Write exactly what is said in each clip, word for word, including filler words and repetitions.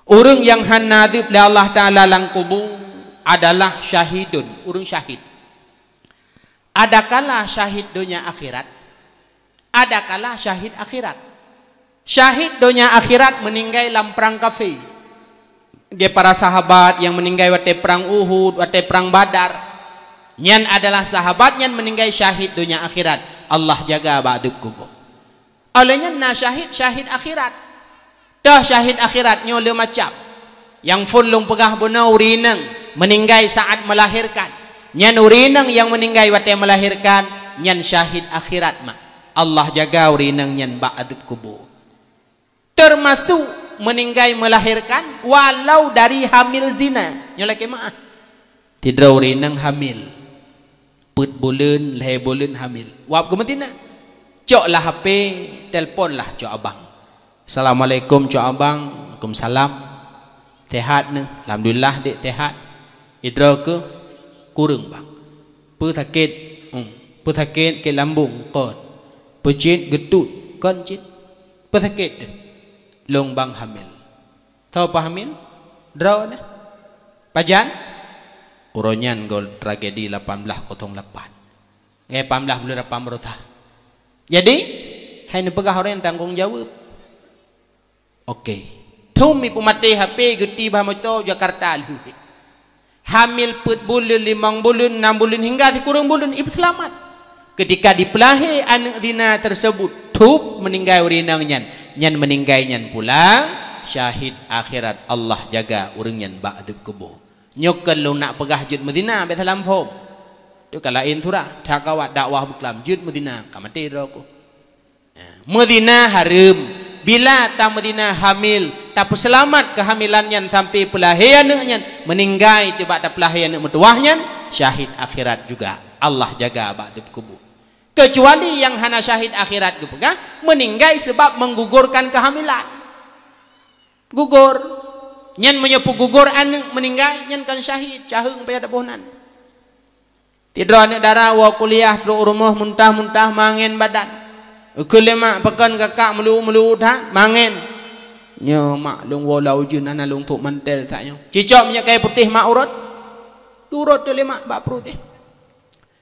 Ureuëng nyang hana adeueb lé Allah Taala lam kubu adalah syahidun, ureuëng syahid. Adakala syahid donya akhirat, adakala syahid akhirat. Syahid donya akhirat meuninggai lam prang kafé. Lagée para sahabat nyang meuninggai watée prang Uhud, watée prang Badar. Nyan adalah sahabat nyang meuninggai syahid donya akhirat. Allah jaga bak adeueb kubu. Óh lheueh nyan na syahid, syahid akhirat. Toh syahid akhirat nyoe le macam. Nyang phon lôn peugah bunoe ureuëng inong meuninggai saat melahirkan. Nyan ureuëng inong nyang meuninggai watée melahirkan, nyan syahid akhirat mak. Allah jaga ureuëng inong nyan bak adeueb kubu. Termasuk meuninggai melahirkan walau dari hamil zina. Nyoe lakée meuáh. Sidroe ureuëng inong hamil. Peuet buleuen, lhée buleuen hamil. Wab geumeudina. Coklah H P, telponlah cok abang. "Assalamualaikum cok abang." "Waalaikumsalam." "Sehat neuh?" "Alhamdulillah dek sehat." "Sidroe keuh?" "Kureueng bang." "Peue sakét?" "Hmm." "Peue sakét?" "Sakét lambung." "Kon." "Peue cit?" "Geutut." "Kon cit." "Peue sakét deuh?" "Lôn bang hamil." "Soe peuhamil?" "Droeneuh." "Pajan?" "Uroe nyan goe tragedi lapan belas kosong lapan. Ngai lapan belas buleuen lapan baroesa." "Jadi, hai neupeugah uroe nyan tanggong jaweueb." "Oke." Thom ipeumaté H P, geuti bak moto Jakarta lheueh. Hamil peuet buleuen, limong buleuen, nam buleuen hingga sikureueng buleuen ipeuseulamat. Ketika dipeulahé aneuëk zina tersebut, thop meuninggai ureuëng inong nyan. Nyan meuninggai nyan pula syahid akhirat, Allah jaga ureuëng nyan bak adeueb kubu. Nyoe kon lôn nak peugah jeuet meuzina, bék salah phom. Teuka laén surah, that gawat dakwah beuklam, jeuet meuzina, ka maté droe ku. Meuzina hareuem. Bila tameuzina hamil, tapeuseulamat keuhamilan nyan sampai peulahé aneuëk nyan, meuninggai teuh bak tapeulahé aneuëk meutuwah nyan, syahid akhirat juga. Allah jaga bak adeueb kubu. Keucuali nyang hana syahid akhirat geupeugah, meuninggai sabab menggugurkan keuhamilan. Gugor. Nyan meunyoe peugugor aneuëk meuninggai, nyan kon syahid, caheueng payah taboh nan. Sidroe aneuëk dara woe kuliah trok u rumoh muntah-muntah mangen badan. Geukheun lé mak, "Pakon kakak meuluék-meuluék that?" "Mangen." "Nyoe mak, lôn woe lam ujeuen hana lôn sôk mantel saát nyoe." Cicok minyeuk kayée putéh mak urot. Geurot teuh lé mak bak pruet éh.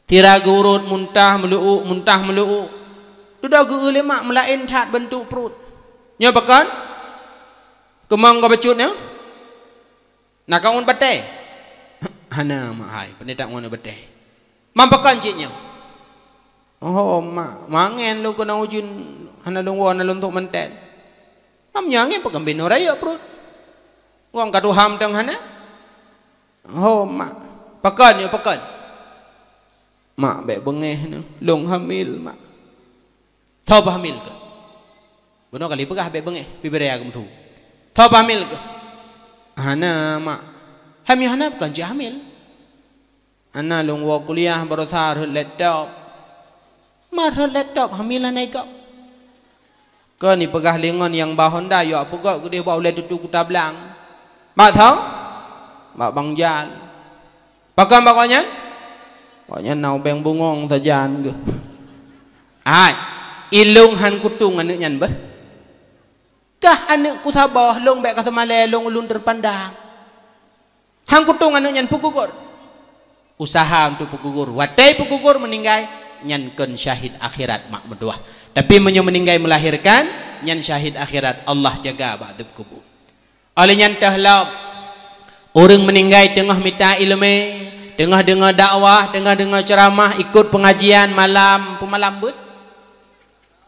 Sira geurot muntah meuluék, muntah meuluék. Dudoe geu-eu lé mak meulaén that beuntuk pruet. "Nyoe pakon? Keumong goe bacut nyoe?" "Na kau ngon batée?" "Hana mak hai, pane that ngon batée." "Mam pakon cit nyoe?" "Oh mak, mangen lôn keunoe ujeuen, hana lôn woe, hana lôn sôk mantel." "Mam nyoe angén pakon binoe rayeuk pruet? Wong ka tuha mantong hana." "Oh mak, pakon nyoe pakon?" "Mak bék beungéh neuh, lôn hamil mak." "Soe peuhamil keuh?" Bunoe kali peugah bék beungéh, pih beuria geumeusu. "Soe peuhamil keuh?" "Hana mak." "Hai meunyoe hana, pakon cit hamil?" "Hana lôn woe kuliah baroesa rhot laptop." "Mak rhot laptop hamil hana gob?" "Kon ipeugah lé ngon nyang ba Honda, yue peugok keudeh bak ulée tutu Kuta Blang." "Bak soe?" "Bak Bang Jal." "Pakon bak gobnyan?" "Gobnyan na ubeng bungong sajan geuh." "Hai, ilôn han kutueng aneuëk nyan beuh. Kah aneuëk ku saboh, lôn bék ka seumalée lôn ulôn teupandang. Han kutueng aneuëk nyan peugugor." Usaha untuk peugugor. Watée peugugor meuninggai, nyan kon syahid akhirat mak meutuwah. Tapi meunyoe meuninggai meulahirkan, nyan syahid akhirat, Allah jaga bak adeueb kubu. Óh lheueh nyan teuh lom, ureuëng meuninggai teungoh mita iéleumé, teungoh deungoe dakwah, teungoh deungoe ceuramah, ikot peungajian malam, peumalam beuet.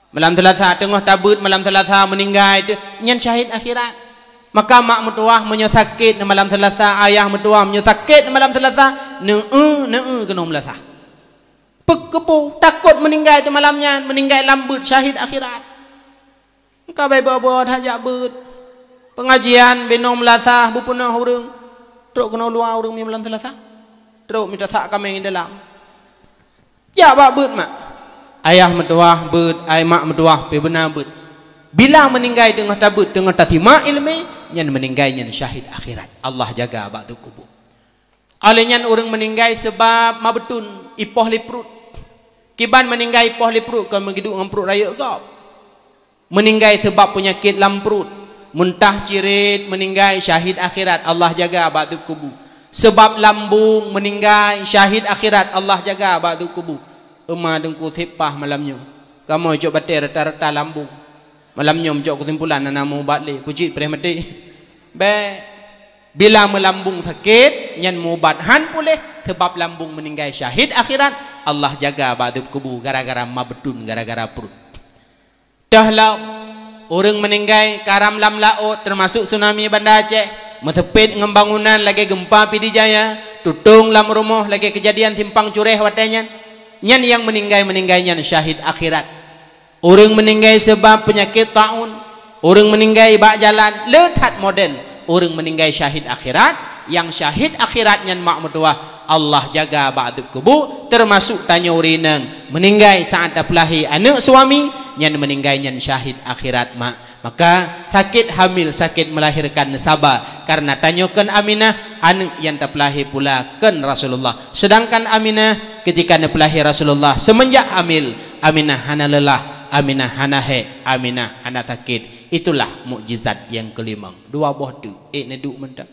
Malam Seulasa teungoh tabeuet, malam Seulasa meuninggai teuh, nyan syahid akhirat. Maka mak meutuwah meunyoe sakét malam Seulasa, ayah meutuwah meunyoe sakét malam Seulasa, neu-eu, neu-eu keunoe meulasah. Peukeubu, takot meuninggai teuh malam nyan, meuninggai lam beuet, syahid akhirat. Ka bai beuet-beuet hajat beuet. Peungajian binoe meulasah, beupeunoh ureuëng. Trok keunoe luwa ureuëng meunyoe malam Seulasa. Trok mita sak kaméng dalam. Jak bak beuet mak. Ayah meutuwah beuet, ai mak meutuwah pih beuna beuet. Bila meuninggai teungoh tabeuet, teungoh tasimak iéleumé, nyan meuninggai nyan syahid akhirat. Allah jaga bak adeueb kubu. Óh lheueh nyan ureuëng meuninggai sabab mabeuton, ipoh lé pruet. Kiban meuninggai ipoh lé pruet, kon meugiduek ngon pruet rayeuk gob. Meuninggai sabab peunyakét lam pruet. Muntah cirit meuninggai syahid akhirat, Allah jaga bak teuk kubu. Seubab lambong meuninggai syahid akhirat, Allah jaga bak teuk kubu. Euma Teungku sép paih malam nyoe. Kamoe cok batée rata-rata lambong. Malam nyoe meujok keusimpulan hana meuubat lé, pucit preh maté. Bék. Bila meulambong sakét, nyan meuubat han puléh, seubab lambong meuninggai syahid akhirat, Allah jaga bak teuk kubu gara-gara mabtun, gara-gara pruet. Teuh lom, ureuëng meuninggai karam lam laôt, teumasok tsunami Banda Aceh, meuseupet ngon bangunan lagée geumpa Pidie Jaya, tutong lam rumoh lagée keujadian Simpang Cureh watée nyan. Nyan nyang meuninggai-meuninggai nyan syahid akhirat. Ureuëng meuninggai seubab peunyakét taun, ureuëng meuninggai bak jalan, le that model ureuëng meuninggai syahid akhirat. Nyang syahid akhirat nyan mak meutuwah, Allah jaga bak teuk kubu, teumasok tanyoe ureuëng inong meuninggai saát tapeulahé aneuëk suami, nyan meuninggai nyan syahid akhirat mak. Maka sakét hamil, sakét meulahirkan neusaba, kareuna tanyoe kheun Aminah, aneuëk nyang tapeulahé pula kheun Rasulullah. Seudangkan Aminah keutika neupeulahé Rasulullah, seumeunjak hamil, Aminah hana leulah, Aminah hana hék, Aminah hana sakét. Itulah mukjizat nyang keulimong. Dua boh teuk, ék neuduek mantong.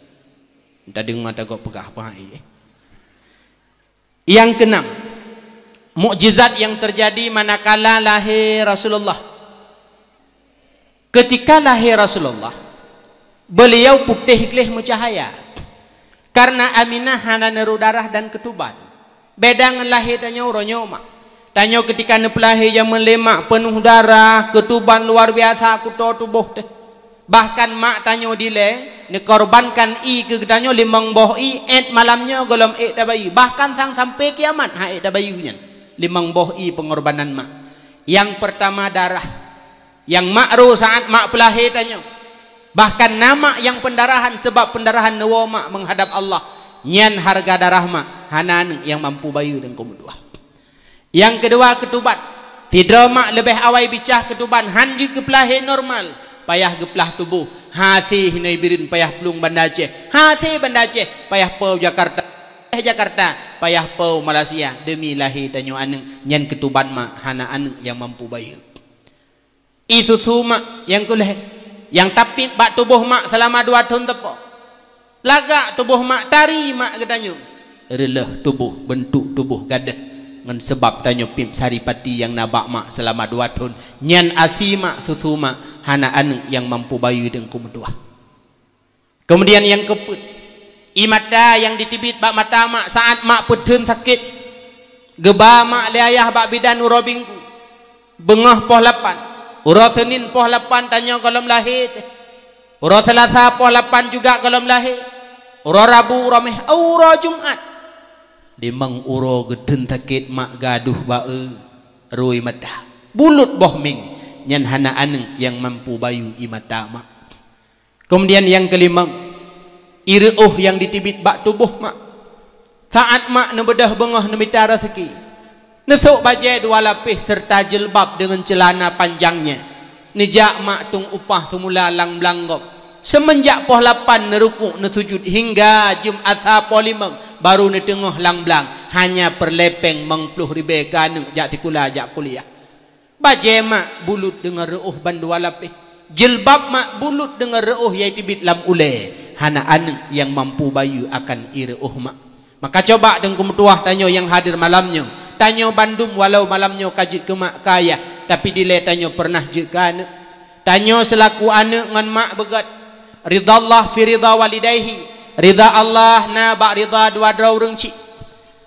Tadeungoe tagob peugah peue hai. Nyang keunam, mukjizat nyang teujadi manakala lahé Rasulullah. Keutika lahé Rasulullah, beuliau putéh gleh meucahya. Kareuna Aminah hana neurôh darah dan keutuban. Beda ngon lahé tanyoe uroe nyoe mak. Tanyoe keutika neupeulahé jameun lé mak peunoh darah, keutuban luar biasa kuto tuboh teuh. Bahkan mak tanyoe dilée neukorbankan ié keu geutanyoe limong boh ié, ék malam nyoe gohlom ék tabayeue. Bahkan sang sampai kiamat han ék tabayeue nyan. Limong boh ié peungorbanan mak. Nyang peurtama darah. Nyang mak rô saát mak peulahé tanyoe. Bahkan na mak nyang peundarahan, seubab peundarahan neuwoe mak meuhadab Allah. Nyan hareuga darah mak, hana aneuëk nyang mampu bayeue dan keumeutuwah. Nyang keudua keutuban. Sidroe mak leubeh awai bicah keutuban, han jeuet geupeulahé normal, payah geuplah tuboh, hasé hinoe Bireuen, payah plueng Banda Aceh, hasé Banda Aceh, payah peue Jakarta, eh Jakarta, payah peue Malaysia, deumi lahé tanyoe aneuëk, nyan keutuban mak, hana aneuëk nyang mampu bayeue. Ié susu mak nyang keu lhée, nyang tapiep bak tuboh mak seulama dua thon teupok. Lagak tuboh mak, tari mak geutanyoe. Reuloh tuboh, beuntuk tuboh gadôh, ngon seubab tanyoe piep saripati nyang na bak mak seulama dua thon. Nyan asi mak, susu mak, hana aneuëk nyang mampu bayeue dan keumeutuwah. Keumudian nyang keupeuet, ié mata nyang jiteubiet bak mata mak saát mak peutheun sakét. Geuba mak lé ayah bak bidan uroe Minggu, beungoh poh lapan. Uroe Seunin poh lapan tanyoe gohlom lahé teuh. Uroe Seulasa poh lapan juga gohlom lahé. Uroe Rabu, uroe Meh-, uroe Jumat. Limong uroe geutheun sakét mak gadôh ba-e, rô ié mata. Bulut boh mieng, nyan hana aneuëk nyang mampu bayeue ié mata mak. Keumudian nyang keulimong, ié reuôh nyang jiteubiet bak tuboh mak. Saát mak neubeudôh beungoh neumita raseuki, neusôk bajée dua lapéh seureuta jeulbab deungon ceulana panjang nyan, neujak mak tueng upah seumula lam blang gob. Seumeunjak poh lapan neurukuk neusujut hingga jeuem asa poh limong, barô neuteungoh lam blang, hanya peureulée péng limong ploh ribée keu aneuëk jak sikula, jak kuliah. Bajée mak bulut deungon reuôh bandua lapéh. Jeulbab mak bulut deungon reuôh nyang jiteubiet lam ulée. Hana aneuëk nyang mampu bayeue akan ié reuôh mak. Maka coba deungon keumeutuwah tanyoe nyang hadir malam nyoe. Tanyoe bandum walau malam nyoe ka jeuet keu mak keu ayah, tapi dilée tanyoe peureunah jeuet keu aneuëk. Tanyoe seulaku aneuëk ngon mak beugét. Ridha Allah fi ridha walidaihi. Ridha Allah na bak ridha dua droe ureuëng chik.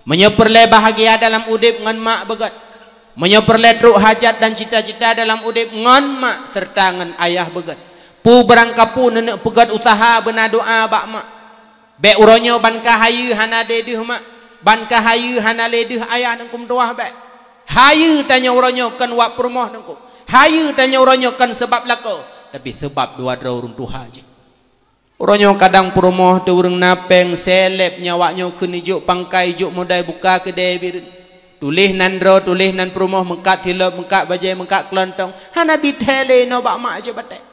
Meunyoe peureulée bahagia dalam udeb ngon mak beugét, meunyoe peureulée trok hajat dan cita-cita dalam udeb ngon mak seureuta ngon ayah beugét, peue beurangkapeue neuneuk peugét useuha beuna doá bak mak. Bék uroe nyoe ban ka hayeue hana lé deuh mak, ban ka hayeue hana lé deuh ayah, deungon keumeutuwah bék. Hayeue tanyoe uroe nyoe kon wak peurumoh deungon. Hayeue tanyoe uroe nyoe kon seubab lakoe, tapi seubab dua droe ureuëng tuha jih. Uroe nyoe kadang peurumoh teuh ureuëng na péng, seleb nyan awak nyoe kheun ijok pangkai, ijok modai, buka keudée Bireuen. Tuléh nan droe, tuléh nan peurumoh, meukat silop, meukat bajée, meukat keulontong. Hana bi thée lé inoe bak mak jih batée.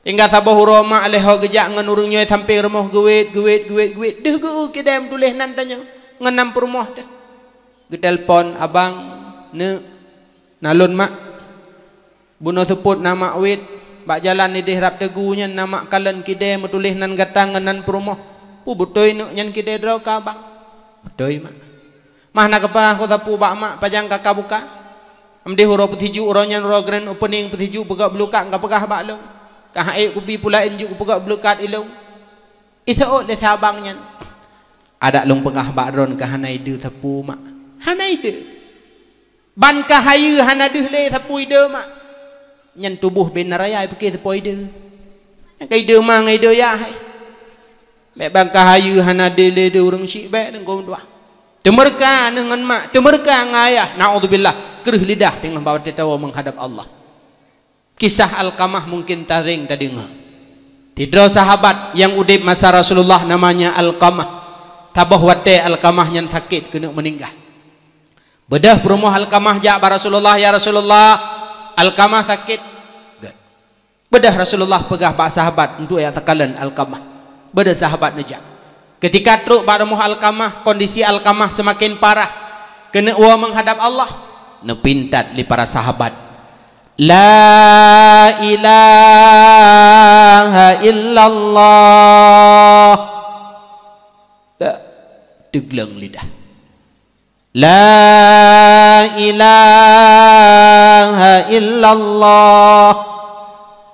Tinggai saboh uroe mak lheueh ho geujak ngon ureuëng nyoe sampéng rumoh geuwét, geuwét, geuwét, geuwét. Deuh geu-eu keudée meutuléh nan tanyoe ngon nan peurumoh teuh. Geutelepon, "Abang, neuk, na lôn mak." Bunoe seupôt na mak wét, Bak jalan idéh rab teugu nyan na mak kalon kidée meutuléh nan gata ngon nan peurumoh. Peue beutôi neuk nyan kidée droe ka, Bang? Beutôi, Mak. Mah na keupah ku sapeue bak mak, pajan ka kabuka? Amdeh uroe peusijuek, uroe nyan uroe grand opening peusijuek peugah beulukat ka peugah bak lôn. Ka han ék kubi peue laén jeuet kupeugah beulukat ilôn. Iseuôt lé sabang nyan. Adak lôn peugah bak droen ka hana ideuh sapeue, Mak. Hana ideuh. Ban ka hayeue hana deuh lé sapeue ideuh, Mak. Nyan tuboh bina raya pike sapeue ideuh. Nyan ka ideuh ma ngon ideuh yah hai. Bék ban ka hayeue hana deuh lé deuh ureuëng syik bék deungon dua. Teumeureuka ngon mak, teumeureuka ngon ayah. Naudzubillah, kreuh lidah singoh bak watée tawoe meuhadab Allah. Kisah Alqamah mungkin taring tadeungoe. Sidroe sahabat nyang udeb masa Rasulullah namanya Alqamah. Saboh watée Alqamah nyan sakét keuneuk meuninggai. Beudôh peurumoh Alqamah jak bak Rasulullah, "Ya Rasulullah, Alqamah sakét." Gét. Beudôh Rasulullah peugah bak sahabat untuk jak takalon Alqamah. Beudôh sahabat neujak. Ketika trok bak rumoh Alqamah, kondisi Alqamah seumaken parah. Keuneuk woe meuhadab Allah, neupintat lé para sahabat, "La ilaha illallah." Teugleueng lidah. "La ilaha illallah."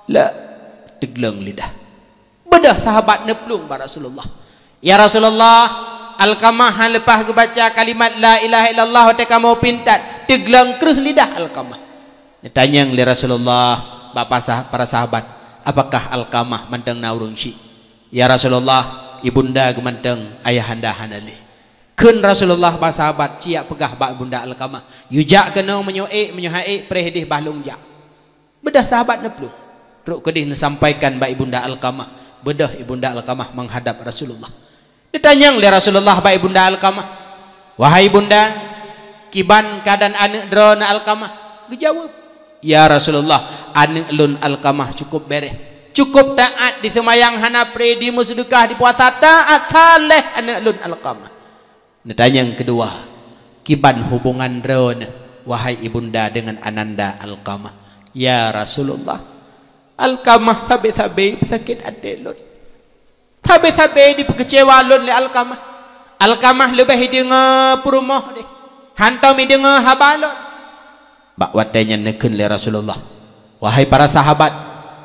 La, teugleueng lidah. Beudôh sahabat neuplueng bak Rasulullah, "Ya Rasulullah, Alqamah han leupah geubaca kalimat la ilaha illallah watée kamoe pintat, teugleueng kreuh lidah Alqamah." Neutanyong lé Rasulullah bak pasah-, para sahabat, "Apakah Alqamah mantong na ureuëng syik?" "Ya Rasulullah, ibunda geumantong, ayahanda hana lé." Kheun Rasulullah bak sahabat, "Ciyak peugah bak ibunda Alqamah, yue jak keunoe meunyoe ék, meunyoe han ék, preh idéh bah lôn jak." Beudôh sahabat neuplueng. Trok keudeh neusampaikan bak ibunda Alqamah. Beudôh ibunda Alqamah meuhadab Rasulullah. Neutanyong lé Rasulullah bak ibunda Alqamah, "Wahai ibunda, kiban keuadaan aneuëk droeneuh Alqamah?" Geujaweueb, "Ya Rasulullah, aneuëk lôn Alqamah cukup béréh. Cukup taát, diseumayang hana pré, dimeuseudeukah, dipuasa, taát, saleh aneuëk lôn Alqamah." Neutanyong keudua, "Kiban hubongan droeneuh, wahai ibunda, deungon ananda Alqamah?" "Ya Rasulullah, Alqamah sabe-sabe sakét até lôn. Sabe-sabe dipeukeucewa lôn lé Alqamah. Alqamah leubeh ideungoe peurumoh deh, hántom ideungoe haba lôn." Bak watée nyan neukheun lé Rasulullah, "Wahai para sahabat,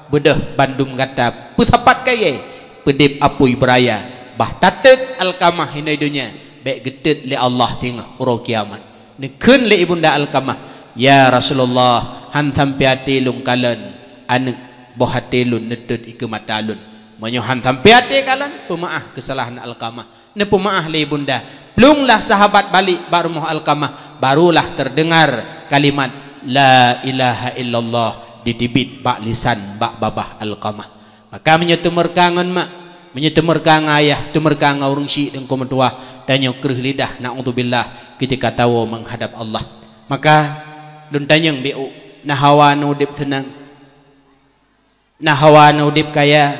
beudôh bandum gata peusapat kayée, peudeb apui beuraya, bah tateut Alqamah hinoe donya, bék geuteut lé Allah singoh uroe kiamat." Neukheun lé ibunda Alqamah, "Ya Rasulullah, han sampai até lôn kalon aneuëk boh até lôn neuteut ikeue mata lôn. Meunyoe han sampai até kalon, peumeuáh keusalahan Alqamah." Neupeumeuáh lé ibunda. Pluenglah sahabat balek bak rumoh Alqamah, barulah teudeungar kalimat la ilaha illallah diteubiet bak lisan, bak babah Alqamah. Maka meunyoe teumeureuka ngon mak, meunyoe teumeureuka ngon ayah, teumeureuka ngon ureuëng syik deungon meutuwah, tanyoe kreuh lidah, naudzubillah, keutika tawoe meuhadab Allah. Maka lôn tanyong bék, na hawa neuudeb seunang? Na hawa neuudeb kaya,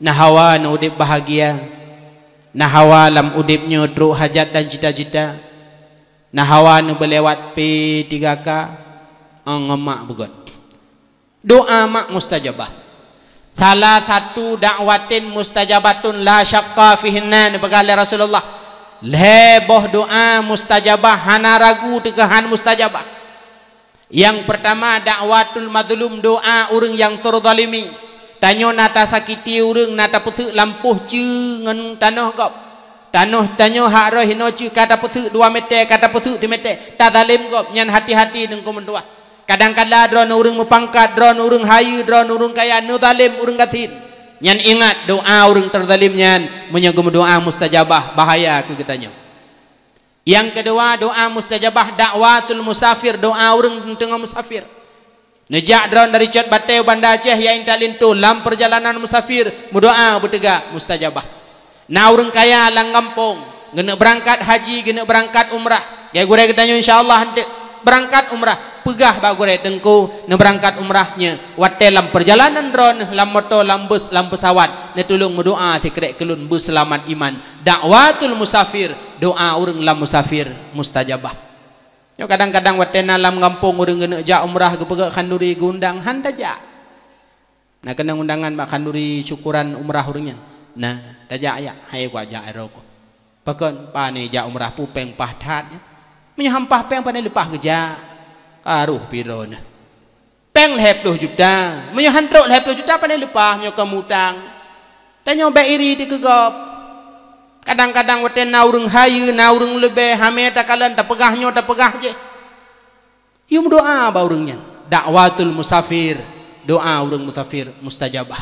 na hawa neuudeb bahagia, na hawa lam udeb nyoe trok hajat dan cita-cita, na hawa neubeulewat P tiga K, ong ngon mak beugöt. Doa mak mustajabah. Salah satu da'watin mustajabatun la syakka fihinna, neupeugah lé Rasulullah. Lhée boh doa mustajabah, hana ragu teuka han mustajabah. Nyang peurtama, da'watul mazlum, doa ureuëng nyang teurzalimi. Tanyoe na tasakiti ureuëng, na tapeuseuek lampôh ceue ngon tanoh gob. Tanoh tanyoe hak roh hinoe ceue ka tapeuseuek dua meter, ka tapeuseuek simeter, tazalem gob, nyan hati-hati deungon meutuwah. Kadang-kadang droeneuh ureuëng meupangkat, droeneuh ureuëng hayeue, droeneuh ureuëng kaya, neuzalem ureuëng gasien. Nyan ingat, doa ureuëng teurzalem nyan, meunyoe geumeudoa mustajabah, bahaya keu geutanyoe. Nyang keudua, doa mustajabah da'watul musafir, doa ureuëng teungoh musafir. Neujak droeneuh dari Cot Batée u Banda Aceh, ya intat linto, lam peurjalanan musafir, meudoa beuteuga mustajabah. Na ureuëng kaya lam gampông, geuneuk beurangkat haji, geuneuk beurangkat umrah. Gurée-gurée geutanyoe insya Allah hanteuk beurangkat umrah, peugah bak gurée, "Teungku, neubeurangkat umrah nyoe, watée lam peurjalanan droeneuh lam moto, lam bus, lam peusawat, neutulông meudoa sikrek keu lôn beuseulamat iman." Da'watul musafir, doa ureuëng lam musafir mustajabah. Nyoe kadang-kadang watée na lam gampông ureuëng geuneuk jak umrah, geupeugah khanduri, geuundang, han tajak. Na keunong undangan bak khanduri syukuran umrah ureuëng nyan? Na, tajak jak, hai kuajak ero ku. Pakon, pane jak umrah pu péng paih that nyan. Meunyoe han paih péng pane leupah geujak. Karoh pih droeneuh. Péng lhée ploh juta. Meunyoe han trok lhée ploh juta pane leupah meunyoe ka mutang. Tanyoe bék iri dikeue gob. Kadang-kadang watée na ureuëng hayeue, na ureuëng leubeh, hamé takalon tapeugah nyoe tapeugah jih. Yue meudoá bak ureuëng nyan. Dakwatul musafir, doá ureuëng musafir mustajabah.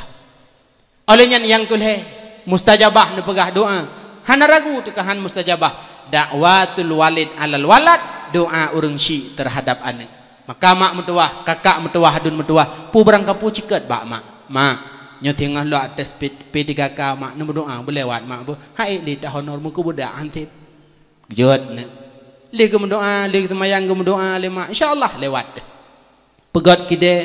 Oleh nyan nyang keu lhée, mustajabah neupeugah doá. Hana ragu teuka han mustajabah. Dakwatul walid alal walad, doá ureuëng syik terhadap aneuëk. Maka mak meutuwah, kakak meutuwah, aduen meutuwah, peue barang kapeue cikot bak mak. Mak, nyoe singoh lôn tes P-, P tiga K mak, neumeudoá beulewat mak beuh. Hai lé ta honor meukeubeudak han sép. Jeuet neuk. Lé geumeudoá, lé seumayang geumeudoá lé mak, insya Allah lewat. Peugét kidée,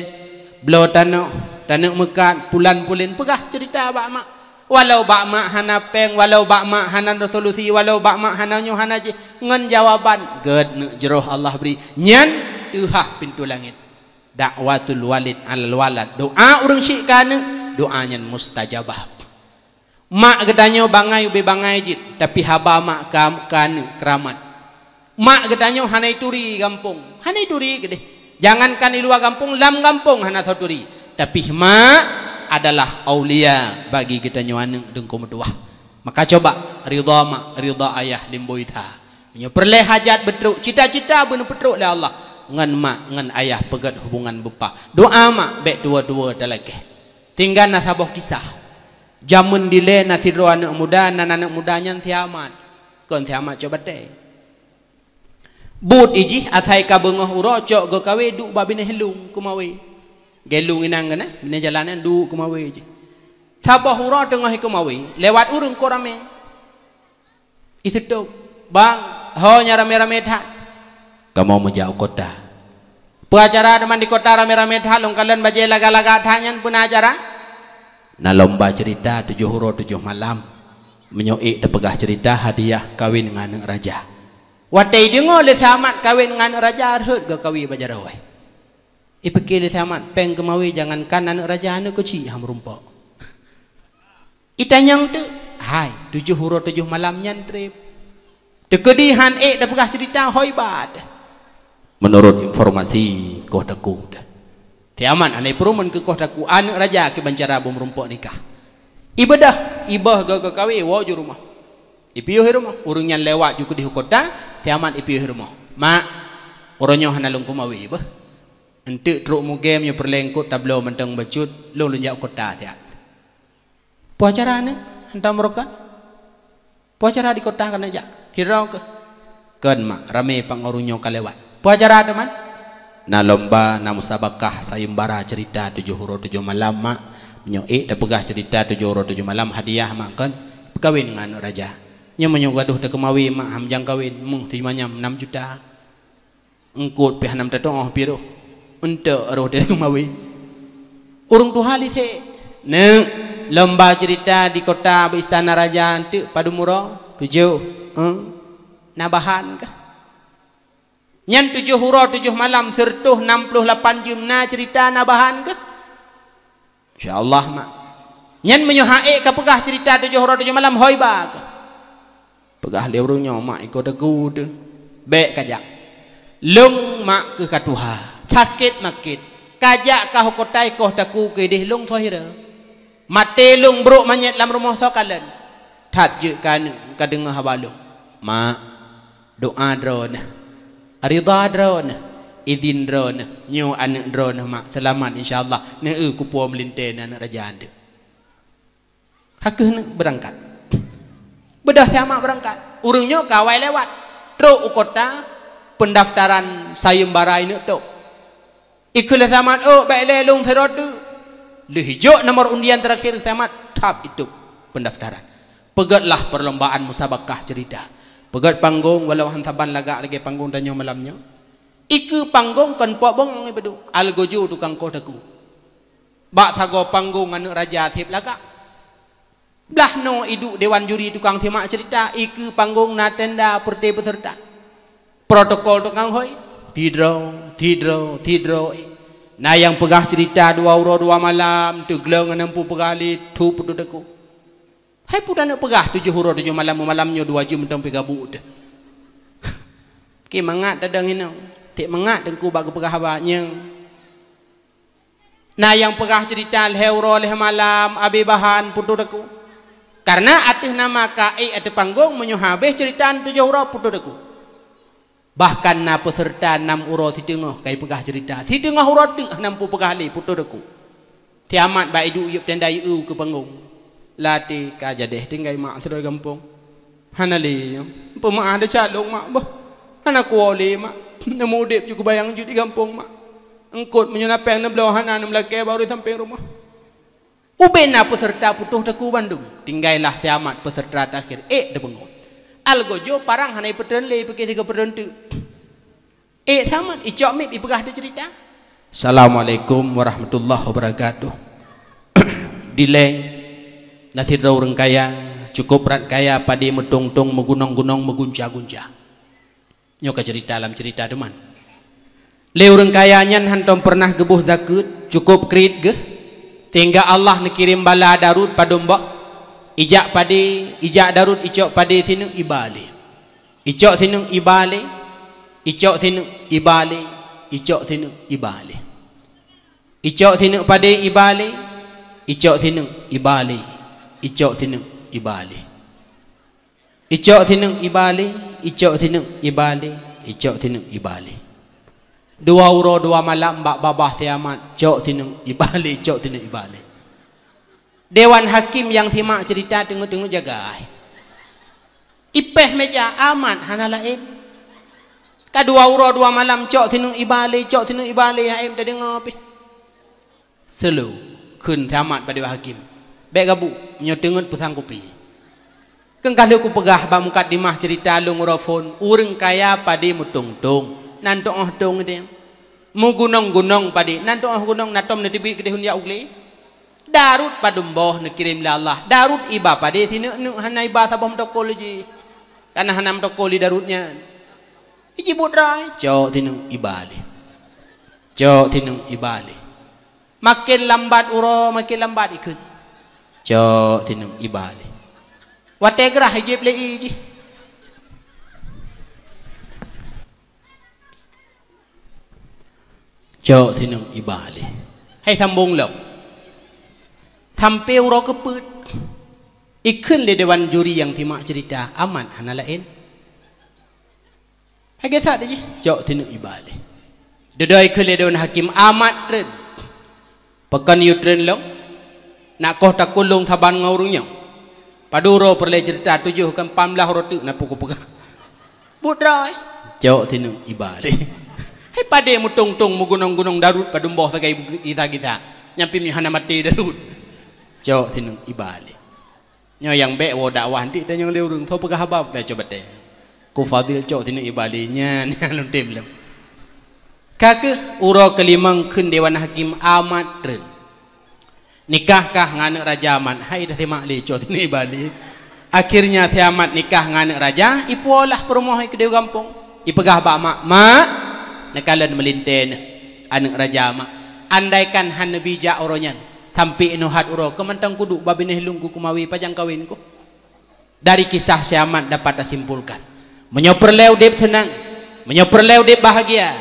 bloe tanoh, taneuk meukat, pulan-pulen, peugah ceurita bak mak. Walau bak mak hana péng, walau bak mak hana solusi, walau bak mak hana nyoe hana jih, ngon jawaban, gét neuk jroh Allah bri. Nyan teuhah pintoe langét. Dakwatul walid alal walad, doá ureuëng syik keu aneuëk, doá nyan mustajabah. Mak geutanyoe bangai ubé bangai jih, tapi haba mak ka, ka aneuëk keuramat. Mak geutanyoe hana ituri gampông, hana ituri keudeh. Jangankan di luwa gampông, lam gampông hana soe turi. Tapi mak adalah aulia bagi geutanyoe aneuëk deungon meutuwah. Maka coba ridha mak, ridha ayah limbo itha. Meunyoe peureulée hajat beutrok, cita-cita beuneupeutreuk lé Allah, ngon mak ngon ayah peugét hubungan beupah. Doá mak bék tuwo-tuwo talakée. Tinggai na saboh kisah. Jameun dilée na sidroe aneuëk muda, nan aneuëk muda nyan si Amat. Kon si Amat cok batée. Buet ijih asai ka beungoh uroe cok geukawe duek bak binéh lueng keumawé. Gée lueng inang keunan, binéh jalan nyan duek keumawé jih. Saboh uroe teungoh keumawé, lewat ureuëng kon ramé. Iseutôb, "Bang, ho nyan ramé-ramé that." "Kamoe meujak u kota." "Peue acara teuma di kota ramé-ramé that, lôn kalon bajée lagak-lagak that nyan, peue na acara?" "Na lomba ceurita tujoh uroe tujoh malam. Meunyoe ék tapeugah ceurita hadiah kawén ngon aneuëk raja." Watée ideungoe lé si Amat kawén ngon aneuëk raja, rhot geukawe bak jaroe. Ipike lé si Amat, péng keumawé jangankan aneuëk raja, aneuëk keuchik han meurumpok. Itanyong teuk, hai, tujoh uroe tujoh malam nyan treb. Teukeudi han ék tapeugah ceurita hoi bat. Meunurot informasi koh takue, si Amat hana ipeureumeun keu koh takue aneuëk raja kiban cara beumeurumpok nikah. Ibeudôh, iboh geukawe woe ju rumoh. Ipiôh i rumoh, ureuëng nyan lewat ju keudeh u kota, si Amat ipiôh i rumoh. "Mak, uroe nyoe hana lôn keumawé beuh. Eunteuk trok mugée meunyoe peureulée eungkôt tabloe mantong bacut, lôn lôn jak u kota siat." "Peue acara nyoe, hantom rukon? Peue acara di kota keuneuk jak? Sidroe keuh." "Kon mak, ramé pat ngon ureuëng nyoe ka lewat." "Peue acara teuma?" "Na lomba, na musabakah sayeumbara ceurita tujoh uroe tujoh malam mak. Meunyoe ék tapeugah ceurita tujoh uroe tujoh malam hadiah mak kon, peukawén ngon aneuëk raja. Nyoe meunyoe gadôh takeumawé mak han meujang kawén, meuh si manyam nam juta." Eungkôt pih hana meutateuôh piroh. Eunteuk roh dari keumawé. Ureuëng tuha lé sek. "Neuk, lomba ceurita di kota bak istana raja eunteuk padum uroe?" "Tujoh." "Eh, na bahan kah?" "Nyan tujoh uroe tujoh malam, seureutôh nam ploh lapan jeuem na ceurita na bahan kah?" "Insya Allah mak." "Nyan meunyoe han ék kapeugah ceurita tujoh uroe tujoh malam hoi ba keuh." Peugah lé ureuëng nyoe, "Mak, iko takue teuh. Bék kajak. Lôn mak keuh ka tuha, sakét makét. Kajak kah u kota ikoh takue keudeh lôn soe hira. Maté lôn brok manyét lam rumoh soe kalon. That jeuet keu aneuëk kadeungoe haba lôn." "Mak, doá droeneuh, ridha droeneuh, idin droeneuh, nyoe aneuëk droeneuh mak seulamat insya Allah, neu-eu kupuwoe meulintée ngon aneuëk raja eunteuk." Ka keuh neuk beurangkat. Beudôh si Amat beurangkat. Ureuëng nyoe ka awai lewat. Trok u kota, peundaftaran sayeumbara ineuk tôb. Ikheun lé si Amat, "Oh, bék lé lôn sidroe teuk." Lheueh ijok nomor undian teurakhir si Amat, thap itôb peundaftaran. Peugét lah perlombaan musabakah ceurita. Peugét panggong walau han saban lagak lagée panggong tanyoe malam nyoe. Ikeue panggong kon pok bong ibeudôh, algojo tukang koh takue. Bak sagoe panggong aneuëk raja seb lagak. Blah noe iduek dewan juri tukang simak ceurita, ikeue panggong na tenda peureuté peuseureuta. Protokol tukang hôi, tidroe, tidroe, tidroe, eh. Na nyang peugah ceurita dua uroe dua malam, teugleng hana peue peugah lé, tho putôh takue. Hai peue taneuk peugah tujoh uroe tujoh malam, malam nyoe dua jeuem mantong pih gabuk teuh. Keu mangat tadong inong, tiek mangat teungku bak geupeugah haba nyoe. Na nyang peugah ceurita lhèe uroe lhèe malam, abéh bahan putôh takue. Kareuna ateueh nama ka ék ateueh panggong, meunyoe habéh ceurita tujoh uroe putôh takue. Bahkan na peuseureuta nam uroe siteungoh ka jipeugah ceurita, siteungoh uroe teuk nam peue peugah lé putôh takue. Siamat bak iduek yub tenda yub keu panggong. Latèe ka jadeh tinggai mak sidroe gampông. Hana lé nyoe. Peumeu'ah desya lôn mak boh. Hana kuwoe lé mak. Neumeu udeb ju kubayang jeuet di gampông mak. Eungkôt meunyoe na péng neubloe hana neumeulakèe bak ureueng sampéng rumoh. Ubé na peuseureuta putôh takue bandum. Tinggailah siamat peuseureuta takhir ék teupeungon. Algojo parang hana ipeutreun lé pike sigoe peutreun teuk. Ék siamat icok mic ipeugah teuceurita. Assalamualaikum warahmatullahi wabarakatuh. Dilèe na sidroe ureueng kaya, cukôp brat kaya, padé meutông-tông, meugunong-gunong, meugunca-gunca. Nyoe ka ceurita lam ceurita teuma. Lé ureueng kaya nyan hántom peureunah geuboh zakeuet, cukôp kriet geuh, sehingga Allah neukirém bala daruet padum boh. Ijak padé, ijak daruet icok padé sineuk iba lé. Icok sineuk iba lé, icok sineuk iba lé, icok sineuk iba lé. Icok sineuk padé iba lé, icok sineuk iba lé, icok sineuk iba lé. Icok sineuk iba lé, icok sineuk iba lé, icok sineuk iba lé. Dua uroe dua malam bak babah siamat, cok sineuk iba lé, cok sineuk iba lé. Dewan hakim nyang simak ceurita teungeut-teungeut jagai. Ipéh meja amat hana laén. Ka dua uroe dua malam cok sineuk iba lé, cok sineuk iba lé, haém tadeungoe pih. Seuleu, kheun siamat bak dewan hakim. Bèk gabuk, nyoe teungeut peusangkupi. Kheun ka lheueh kupeugah bak mukadimah ceurita lôn uroe phôn, ureueng kaya padé meutông-tông, nan teu'oh tông idéh. Meugunong-gunong padé, nan teu'oh gunong, na tom neuteubiet keudéh yak u glé. Daruet padum boh neukirém lé Allah. Daruet iba padé sineuk-neuk, hana iba saboh meutokol jih. Kareuna hana meutokol lé daruet nyan. Iji buet droe, cok sineuk iba lé. Cok sineuk iba lé. Maken lambat uroe, maken lambat ikheun. Cok sineuk iba lé. Watèe grah ijieb lé i jih. Cok sineuk iba lé. Hai sambông lom. Sampoe uroe keupeuet. Ikheun lé dewan juri nyang simak ceurita, amat hana laén. Lagèe that jih, cok sineuk iba lé. Dudoe kheun lé dewan hakim amat treun. Pakon yue treun lom? Nak koh takheun lôn saban ngon ureueng nyoe? Padub uroe peureulèe ceurita tujoh kan, lapan blah uroe teuk na peue kupeugah. Buet droe, cok sineuk iba lé. Hai padé meutông-tông, meugunong-gunong daruet padum boh sagai gisa-gisa. Nyan pih meuhana maté daruet. Cok sineuk iba lé. Nyoe nyang bèk woe dakwah, ntik tanyong lé ureueng, soe peugah haba peugah coba teh. Ku Fadil cok sineuk iba lé nyan, nyan lôn tem lom. Ka kheueh uroe keulimong kheun dewan hakim amat treun. Nikah kah ngon aneuk raja amat, hai dah simak lé cok sineuk iba lé. Akhirnya siamat nikah ngon aneuk raja, ipuwoe lah peurumoh keudéh gampông. Ipeugah bak mak, "Mak, neukalon meulintèe neuh aneuk raja mak. Andaikan hana bijak uroe nyan, sampoe inoe hat uroe keu mantong kuduek bak binéh lôn keu kumawe, pajan kawen ku." Dari kisah siamat dapat tasimpulkan, meunyoe peureulèe udép seunang, meunyoe peureulèe udép bahagia,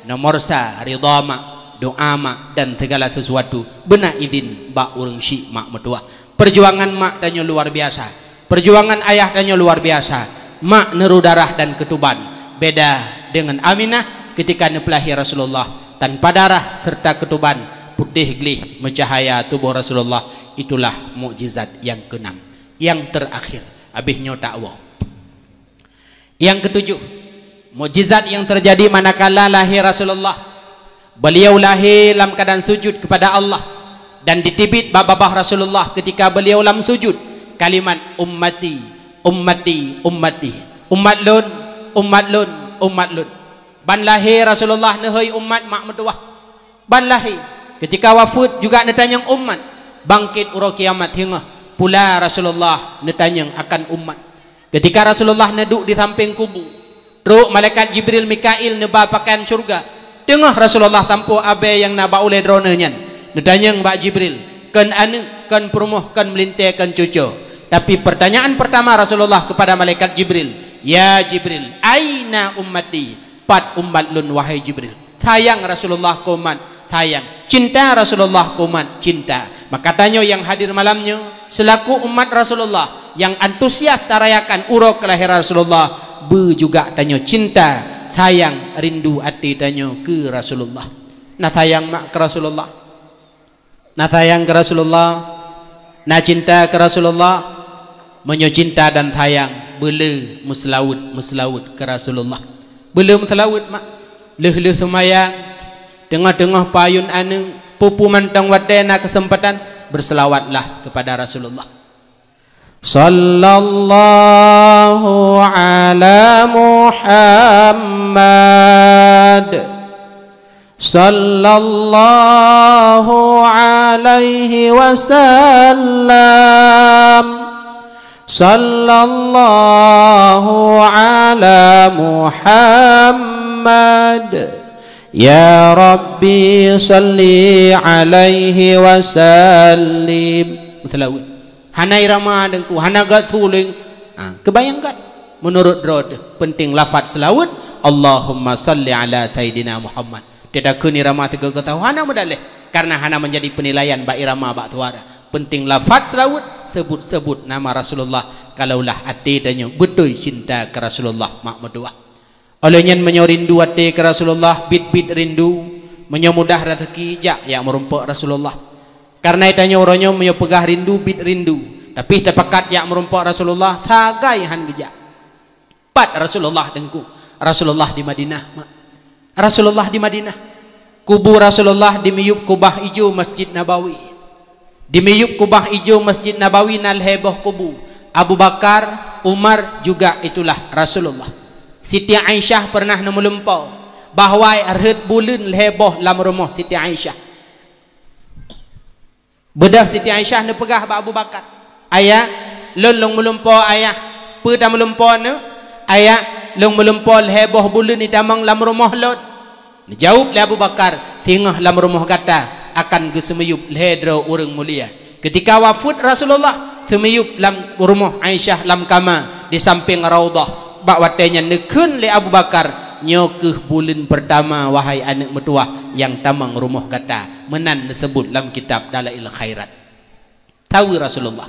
nomor sa ridha mak, doa mak, dan segala sesuatu beuna idin bak ureueng syik mak meutuwah. Perjuangan mak tanyoe luar biasa. Perjuangan ayah tanyoe luar biasa. Mak neuru darah dan keutuban. Beda dengan Aminah ketika neupeulahé Rasulullah, tanpa darah serta keutuban, putéh gleh meucahaya tuboh Rasulullah. Itulah mukjizat nyang keenam, nyang terakhir. Abéh nyoe tak woe. Nyang ketujoh, mukjizat nyang teujadi manakala lahé Rasulullah. Beliau lahé lam keuadaan sujud kepada Allah dan diteubiet bak babah Rasulullah ketika beliau lam sujud kalimat, "Ummati, ummati, ummati." Umat lôn, umat lôn, umat lôn. Ban lahé Rasulullah neuhôi umat mak meutuwah. Ban lahé, ketika wafeuet juga neutanyong umat. Bangkét uroe kiamat singoh pula Rasulullah neutanyong akan umat. Ketika Rasulullah neuduek di sampéng kubu, trok malaikat Jibril Mikail neuba pakaian syeuruga, Teungoh Rasulullah sampoe abée nyang na bak ulée droeneuh nyan, neutanyong bak Jibril, "Kon aneuk, kon peurumoh, kon meulintée, kon cucoe?" Tapi pertanyaan pertama Rasulullah kepada malaikat Jibril, "Ya Jibril, aina ummati?" Pat umat lôn, wahai Jibril? Sayang Rasulullah keu umat, sayang. Cinta Rasulullah keu umat, cinta. Maka tanyoe nyang hadir malam nyoe, selaku umat Rasulullah nyang antusias tarayakan uroe kelahiran Rasulullah, beu juga tanyoe cinta, sayang, rindu até tanyoe keu Rasulullah. Na sayang mak keu Rasulullah? Na sayang keu Rasulullah? Na cinta keu Rasulullah? Meunyoe cinta dan sayang, beuleu meuseulaweuet, meuseulaweuet keu Rasulullah. Beuleu meuseulaweuet mak. Lheueh-lheueh seumayang, teungoh-teungoh payun aneuk, peue-peue mantong watée na keuseumpatan, beuseulawatlah keupada Rasulullah. Sallallahu ala Muhammad. Sallallahu alaihi wasallam. Sallallahu ala Muhammad. Ya Rabbi, salli alaihi wasallim. Meuseulaweuet. Hana irama deungku, hana geusuling. Ha, keubayang gét. Meunurot droe teuh, peunteng lafaz seulaweuet, "Allahumma salli ala Sayyidina Muhammad." Teutakheun irama sigoe geusahu hana meudaléh, karena hana meunjadi peunilaian bak irama, bak suara. Peunteng lafaz seulaweuet, seubut-seubut nama Rasulullah, kalaulah até tanyoe beutôi cinta keu Rasulullah mak meutuwah. Óh lheueh nyan, meunyoe rindu até keu Rasulullah, biet-biet rindu, meunyoe mudah raseuki, jak yak meurumpok Rasulullah. Karena tanyoe uroe nyoe meunyoe peugah rindu, biet rindu, tapi tapakat yak meurumpok Rasulullah, sagai han geujak. Pat Rasulullah deungku? Rasulullah di Madinah, mak. Rasulullah di Madinah. Kubu Rasulullah di miyueb kubah ijo Masjid Nabawi. Di miyueb kubah ijo Masjid Nabawi na lhée boh kubu, Abu Bakar, Umar, juga itulah Rasulullah. Siti Aisyah peureunah neumeulumpoe bahwa rhot buleuen lhée boh lam rumoh Siti Aisyah. Beudôh Siti Aisyah neupeugah bak Abu Bakar, "Ayah, lôn lôn meulumpoe, Ayah." "Peue tameulumpoe, Neuk?" "Ayah, lôn meulumpoe lhée boh buleuen itamong lam rumoh lôn." Neujaweueb lé Abu Bakar, "Singoh lam rumoh gata akan geuseumiyueb lhée droe ureuëng mulia." Keutika wafeuet Rasulullah, seumiyueb lam rumoh Aisyah lam kama di sampéng Raudhah. Bak watée nyan neukheun lé Abu Bakar, "Nyoe kheueh buleuen peurtama, wahai aneuëk meutuwah, nyang tamong rumoh gata." Meunan neuseubut lam kitab Dalail Khairat. Saweue Rasulullah.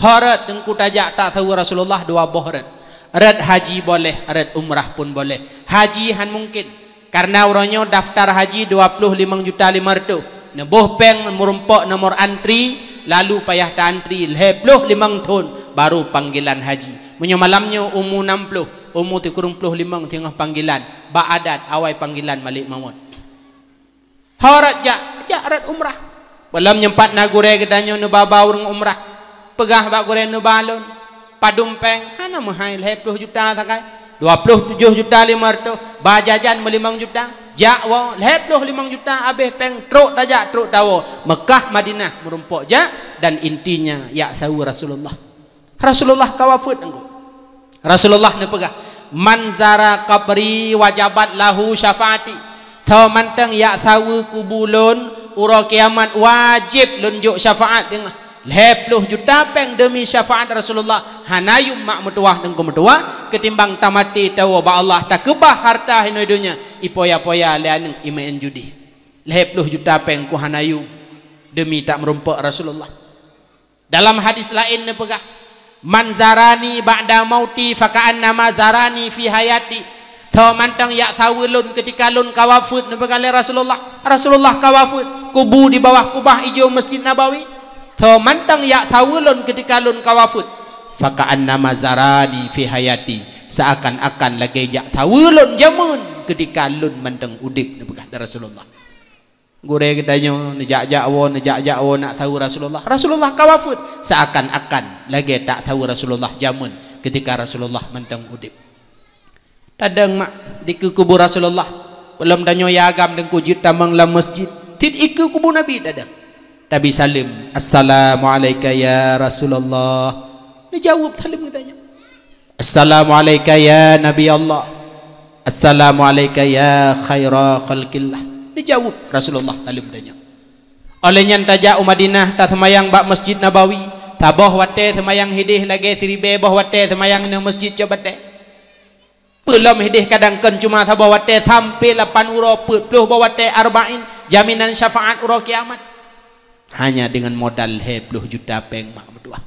Ho rot teungku tajak tasaweue Rasulullah dua boh rot. Rot haji boleh, rot umrah pun boleh. Haji han mungken. Karena uroe nyoe daftar haji dua ploh limong juta lima reutôh. Neuboh péng meurumpok nomor antri, lalu payah ta-antri lhée ploh limong thon baru panggilan haji. Meunyoe malam nyoe umu nam ploh, umu sikureueng ploh limong singoh panggilan, bak adat awai panggilan malek mawöt. Ho rot jak, jak rot umrah. Peulom nyoe pat na gurée geutanyoe neuba-ba ureuëng umrah. Peugah bak gurée neuba lôn. Padum péng, hana meuhai lhée ploh juta sagai. Dua ploh tujoh juta lima reutôh, ba jajan meulimong juta. Jak woe, lhée ploh limong juta habéh péng, trok tajak, trok tawoe. Mekah, Madinah meurumpok jak, dan intinya yak saweue Rasulullah. Rasulullah ka wafeuet teungku. Rasulullah neupeugah, "Man zara qabri wajabat lahu syafaati." Soe mantong yak saweue kubu lôn, uroe kiamat wajéb lôn jok syafaat teungoh. Lhée ploh juta péng demi syafaat Rasulullah, hana yum mak meutuwah teungku meutuwah, keutimbang tamaté tawoe bak Allah takeubah harta hinoe donya, ipoya-poya lé aneuëk imeu'en judi. Lhée ploh juta péng ku hana yum demi tak meurumpok Rasulullah. Dalam hadis laén neupeugah, "Man zarani ba'da mauti faka'annama zarani fi hayati." Soe mantong yak saweue lôn keutika lôn ka wafeuet, neupeugah lé Rasulullah. Rasulullah ka wafeuet, kubu di bawah kubah ijo Masjid Nabawi. Soe mantong yak saweue lôn keutika lôn ka wafeuet, faka'annama zarani fi hayati, seakan-akan lagée jak saweue lôn jameun keutika lôn mantong udeb, neupeugah lé Rasulullah. Gurée geutanyoe neujak-jak woe, neujak-jak woe nak saweue Rasulullah. Rasulullah ka wafeuet, seakan-akan lagée tak saweue Rasulullah jameun keutika Rasulullah mantong udeb. Tadong mak dikeue kubu Rasulullah. Peulom tanyoe ya agam teungku jeuet tamong lam masjid. Cit ikeue kubu Nabi tadong. Tabi saleuem, "Assalamu'alaika ya Rasulullah." Neujaweueb saleuem geutanyoe, "Assalamu'alaika ya Nabi Allah." "Assalamu'alaika ya khaira khalqillah." Dijaweueb Rasulullah saleuem tanyoe. Óh lheueh nyan tajak u Madinah, taseumayang bak Masjid Nabawi. Saboh watée seumayang hidéh lagée siribée boh watée seumayang ngon masjid cok batée. Peulom hidéh kadang kon cuma saboh watée sampoe lapan uroe, peuet ploh boh watée arba'in, jaminan syafaat uroe kiamat. Hanya deungon modal lhée ploh juta péng mak meutuah.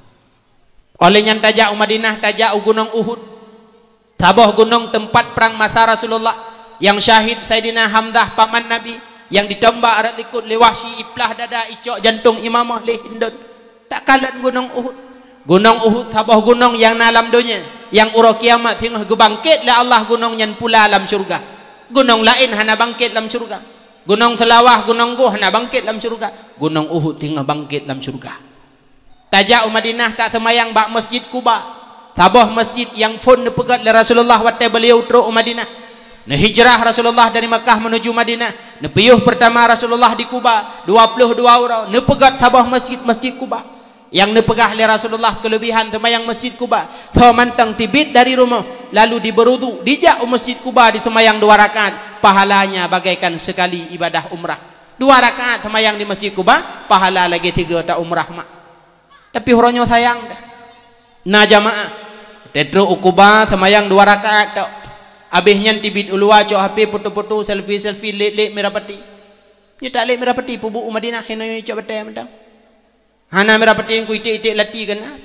Óh lheueh nyan tajak u Madinah, tajak u Gunong Uhud. Saboh gunong teumpat prang masa Rasulullah, nyang syahid Saidina Hamzah paman Nabi, nyang ditombak rot likot lé Wahsyi, iplah dada, icok jantong Imamah lé Hindun. Takalon Gunong Uhud. Gunong Uhud saboh gunong nyang na lam donya, nyang uroe kiamat singoh geubangket lé Allah gunong nyan pula lam syeuruga. Gunong laén hana bangket lam syeuruga. Gunong Seulawah, Gunong Goh hana bangket lam syeuruga. Gunong Uhud singoh bangket lam syeuruga. Tajak u Madinah, taseumayang bak Masjid Quba. Saboh masjid nyang phon neupeugét lé Rasulullah watée beuliau trok u Madinah. Neuhijrah Rasulullah dari Makkah menuju Madinah. Neupiôh peurtama Rasulullah di Quba, dua ploh dua uroe, neupeugét saboh masjid, Masjid Quba. Nyang neupeugah lé Rasulullah keuleubihan seumayang Masjid Quba, soe mantong teubiet dari rumoh, lalu dibeurudu, dijak u Masjid Quba diseumayang dua rakaat, pahalanya bagaikan seukali ibadah umrah. Dua rakaat seumayang di Masjid Quba, pahala lagée sigoe ta umrah mak. Tapi uroe nyoe sayang dah. Na jamaah, tetrok u Quba seumayang dua rakaat tok. Abéh nyan teubiet u luwa cok H P, foto-foto, selfie-selfie, lek-lek Merah Pati. Nyoe tak lek Merah Pati, peubuet u Madinah, hinoe cok batée mantong. Hana Merah Pati ku iték-iték lati keunan.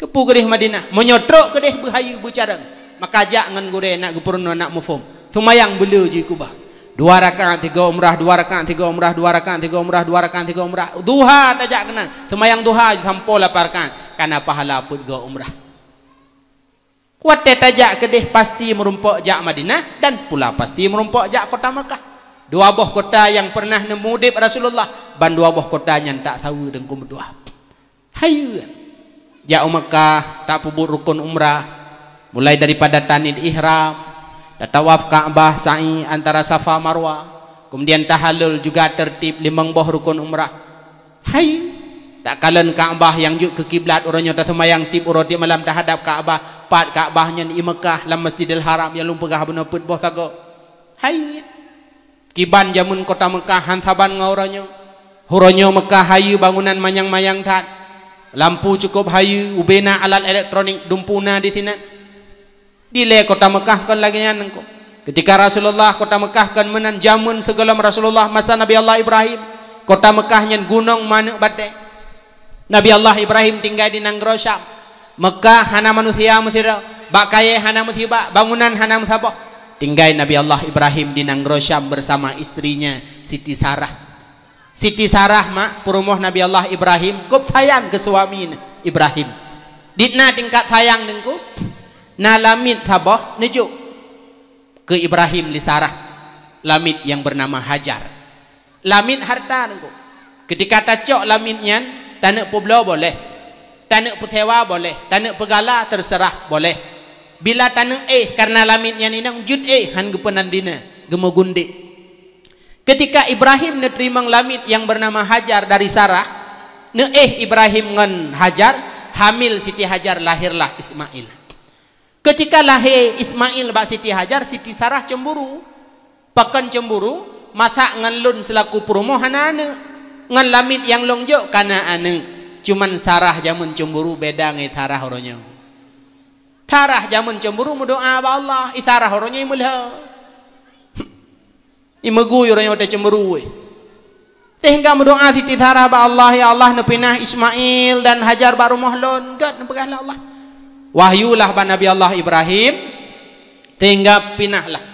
Keupeue keudeh Madinah? Meunyoe trok keudeh beuhayeue beucarông, maka jak ngon gurée nak geupeurunoe nak muphom. Seumayang beuleu jih Quba. Dua rakaat tiga umrah, dua rakaat tiga umrah, dua rakaat tiga umrah, dua rakaat tiga umrah. Duha tajak keunan. Seumayang duha sampoe lapan rakaat. Kana pahala peuet go umrah. Watée tajak keudeh pasti meurumpok jak Madinah dan pula pasti meurumpok jak kota Makkah. Dua boh kota nyang pernah neumudeb Rasulullah, ban dua boh kota nyan tak saweue deungon meutuah. Hayeue. Jak u Makkah, tapeubuet rukun umrah, mulai daripada taniet ihram, tatawaf Ka'bah, sa'i antara Safa Marwah, kemudian tahallul juga tertib limong boh rukun umrah. Hai, takalon Ka'bah nyang jeuet keu kiblat uroe nyoe taseumayang tieb uroe tieb malam tahadab Ka'bah, pat Ka'bah nyan i Makkah lam Masjidil Haram nyang lôn peugah bunoe peuet boh sagoe. Hai, kiban jameun kota Makkah han saban ngon uroe nyoe. Uroe nyoe Makkah hayeue bangunan manyang-manyang that. Lampu cukup hayeue, ubena alat elektronik dumpeue na disinan. Dilée kota Makkah kon lagée nyan nangko. Ketika Rasulullah kota Makkah kon meunan jameun sigohlom Rasulullah masa Nabi Allah Ibrahim. Kota Makkah nyan gunong manok batée. Nabi Allah Ibrahim tinggai di nanggroe Syam. Makkah hana manusia meusidroe, bak kayée hana meusiba, bangunan hana meusaboh. Tinggai Nabi Allah Ibrahim di nanggroe Syam bersama istrinya Siti Sarah. Siti Sarah mak peurumoh Nabi Allah Ibrahim, kôb sayang keu suami Ibrahim. Ditna tingkat sayang deungkôb, na lamiet saboh neujok keu Ibrahim lé Sarah, lamiet nyang beunama Hajar. Lamiet harta deungkôb. Ketika tacok lamiet nyan, taneuk peubloe boleh, taneuk peusewa boleh, taneuk peugala teuseurah boleh. Bila taneuk éh kareuna lamiet nyan inong jeuet éh han geupeunan dina, geumeugundik. Ketika Ibrahim neuteurimong lamiet nyang beunama Hajar dari Sarah, neuéh Ibrahim ngon Hajar, hamil Siti Hajar, lahirlah Ismail. Ketika lahé Ismail bak Siti Hajar, Siti Sarah cemburu. Pakon cemburu, masa ngon lôn seulaku peurumoh hana aneuk, ngon lamiet nyang lôn jok kana aneuk. Cuman Sarah jameun cemburu beda ngon Sarah uroe nyoe. Sarah jameun cemburu meudoa bak Allah, i Sarah uroe nyoe i meulhö. I meugui uroe nyoe teucemburu wéh. Sehingga meudoa Siti Sarah bak Allah, "Ya Allah, neupinah Ismail dan Hajar bak rumoh lôn," gét neupeugah lé Allah. Wahyulah bak Nabi Allah Ibrahim, sehingga pinahlah.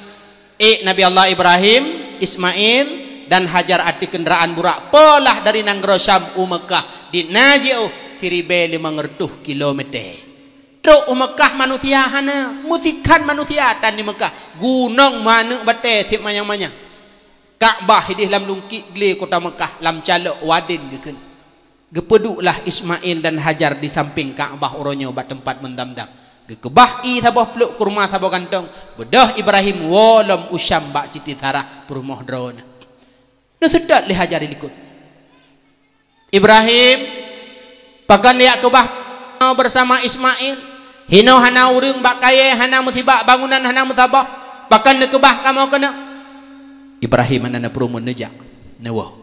Ék Nabi Allah Ibrahim, Ismail, dan Hajar ateueh keundaraan burak, polah dari nanggroe Syam u Meukah, di na jiôh siribée limong reutôh kilometer. Trok u Meukah manusia hana, meusikhan manusia tan di Meukah. Gunong manok batée sép manyang-manyang. Ka'bah idéh lam lungkiek glé kota Meukah, lam calok wadén geukheun. Geupeuduklah Ismail dan Hajar di sampéng Ka'bah uroe nyoe bak teumpat meudam-dam. Geukeubah ié saboh pluek, kurma saboh gantong, beudôh Ibrahim woe lom u Syam bak Siti Sarah peurumoh droeneuh. Neuseutôt lé Hajar di likot. Ibrahim, pakon jak keubah bersama Ismail? Hinoe hana ureuëng, bak kayée hana meusiba, bangunan hana meusaboh. Pakon neukeubah kamoe keunoe?" Ibrahim hana neupeurumun, neujak, neuwoe.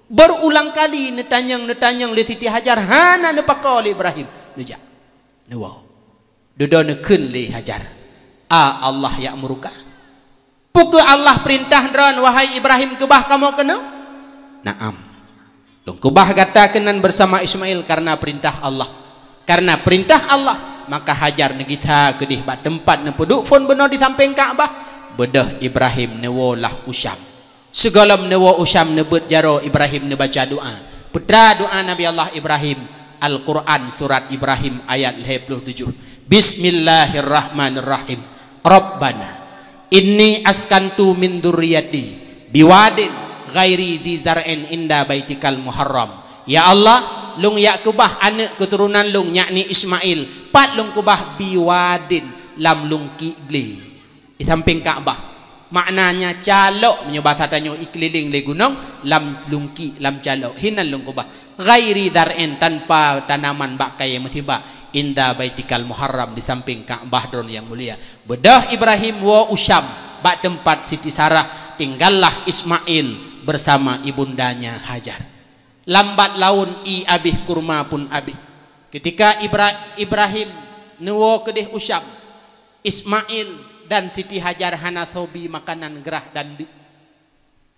Berulang kali neutanyong, neutanyong lé Siti Hajar, hana neupakoe lé Ibrahim, neujak, neuwoe. Dudoe neukheun lé Hajar, "A Allah nyang murka? Peu kheueh Allah peurintah droen, wahai Ibrahim, keubah kamoe keunoe?" "Na'am. Lôn keubah gata keunan bersama Ismail karena peurintah Allah. Karena peurintah Allah, maka Hajar neugisa keudeh bak teumpat neupeuduek phon bunoe di sampéng Ka'bah." Beudôh Ibrahim neuwoe lah u Syam. Sigohlom neuwoe u Syam, neubeuet jaroe Ibrahim neubaca doa. Peue teuma doa Nabi Allah Ibrahim? Al-Quran, surat Ibrahim ayat lhée ploh tujoh. "Bismillahirrahmanirrahim. Rabbana, inni askantu min dzurriyyati biwadin ghairi dzi zar'in inda baitikal muharram." Ya Allah, lôn jak keubah aneuëk keuturonan lôn, yakni Ismail. Pat lôn keubah? Biwadin, lam lungkiek glé. Di sampéng Ka'bah. Maknanya calok, meunyoe basa tanyoe, ikeulileng lé gunong, lam lungkiek, lam calok. Hinan lôn keubah. Ghairi dzar'in, tanpa tanaman bak kayée meusibak. Inda baitikal muharram, di sampéng Ka'bah droen nyang mulia. Beudôh Ibrahim woe u Syam, bak teumpat Siti Sarah, tinggallah Ismail bersama ibundanya Hajar. Lambat laun ié abéh, kurma pun abéh. Ketika Ibra-, Ibrahim neuwoe keudeh u Syam, Ismail dan Siti Hajar hana soe bi makanan, grah dan deuk.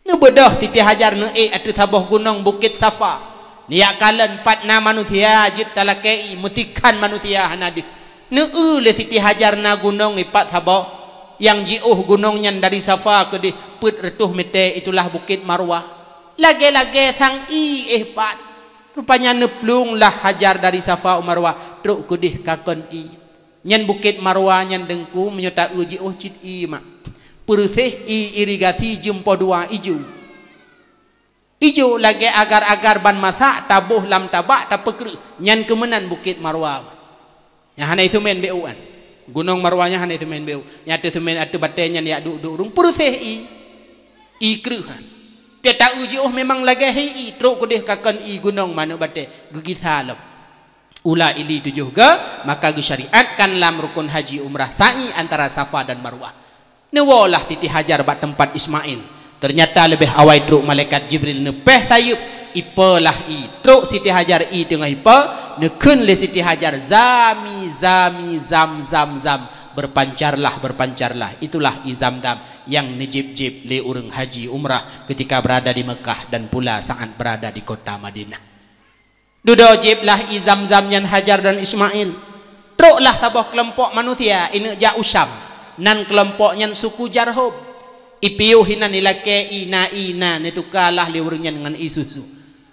Neubeudôh Siti Hajar neuék ateueh saboh gunong Bukét Safa. Neujak kalon pat na manusia jeuet talakée ié, meutikhan manusia hana deuh. Neueu lé Siti Hajar na gunong ipat saboh, nyang jiôh gunong nyan dari Safa keudeh peuet reutôh mètè, itulah Bukét Marwah. Lagée-lagée sang ié éh pat. Rupanya neuplueng lah Hajar dari Safa u Marwah, trok keudeh ka kon ié. Nyan Bukét Marwah nyan Teungku, meunyoe taeu jiôh cit ié mak. Peureuséh ié irigasi jeuem po dua ijo. Ijo lagée agar-agar ban masak, taboh lam tabak, tapeukreueh. Nyan keuh meunan Bukét Marwah. Nyan hana iseumen bék uan. Gunong Marwah nyan hana iseumen bék. Nyan ateueh seumen, ateueh batée nyan jak duek-duek ureuëng, peureuséh ié. Ié kreueh nyan. Tiep taeu jiôh memang lagée hai ié, trok keudeh ka kon ié gunong manök batée, geugisa lom. Ula ili tujoh goe, maka geusyariatkan lam rukun haji umrah sa'i antara Safa dan Marwah. Neuwoe lah Siti Hajar bak teumpat Ismail. Teunyata leubeh awai trok malaikat Jibril neupéh sayeuep, ipe lah ié. Trok Siti Hajar ié teungoh ipe, neukheun lé Siti Hajar, "Zami, zami, zam, zam, zam. Berpancarlah, berpancarlah." Itulah ié Zam-Zam nyang neujieb-jieb lé ureuëng haji umrah ketika berada di Mekah dan pula saat berada di kota Madinah. Dudoe jieb lah ié Zam-Zam nyan Hajar dan Ismail. Trok lah saboh keulompok manusia ineuk jak u Syam. Nan keulompok nyan suku Jarhum. Ipiôh hinan ilakée ié na, ié na, neutuka lah lé ureuëng nyan ngon ié susu.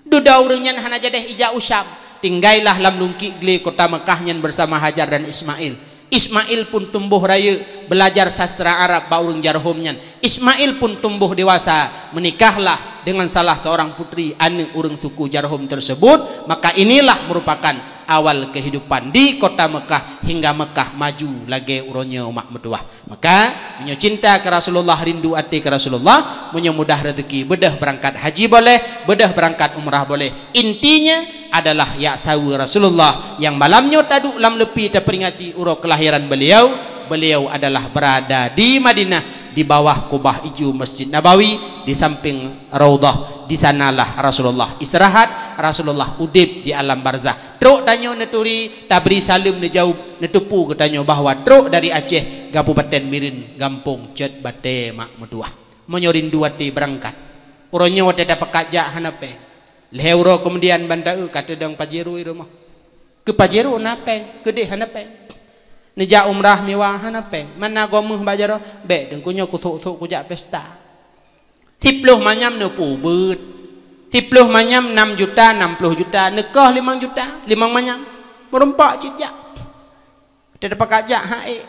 Dudoe ureuëng nyan hana jadeh ijak u Syam. Tinggailah lam lungkiek glé kota Mekah nyan bersama Hajar dan Ismail. Ismail pun tumboh rayeuk, beulajar sastra Arab bak ureuëng Jarhum nyan. Ismail pun tumboh dewasa, meunikahlah dengan salah seorang putri aneuëk ureuëng suku Jarhum tersebut. Maka inilah merupakan awal kehidupan di kota Mekah hingga Mekah maju lagée uroe nyoe, mak meutuwah. Maka, meunyoe cinta keu Rasulullah, rindu até keu Rasulullah, meunyoe mudah rezeki, beudôh beurangkat haji boleh, beudôh beurangkat umrah boleh. Intinya, adalah jak saweue Rasulullah nyang malam nyoe taduek lam leupi tapeuringati uroe keulahiran beliau. Beliau adalah berada di Madinah, di bawah kubah ijo Masjid Nabawi, di samping Raudhah. Di sanalah Rasulullah istirahat, Rasulullah udeb di alam barzah. Trok tanyoe neuturi, tabri saleuem, neujaweueb, neuteupeue geutanyoe bahwa trok dari Aceh, Kabupaten Bireuen, gampông Cot Batée, mak meutuwah. Meunyoe rindu até beurangkat, uroe nyoe watée tapakat jak hana péng. Lhée uroe keumudian ban taeu ka teudong Pajero i rumoh. Keu Pajero na péng, keudeh hana péng. Neujak umrah mewah hana péng. Mana goe meuh bak jaroe, bék Teungku nyoe kusok-sok kujak pesta. Siploh manyam neupubeuet. Siploh manyam nam juta, nam ploh juta, neukoh limong juta, limong manyam. Meurumpok cit jak. Teupakat jak hai.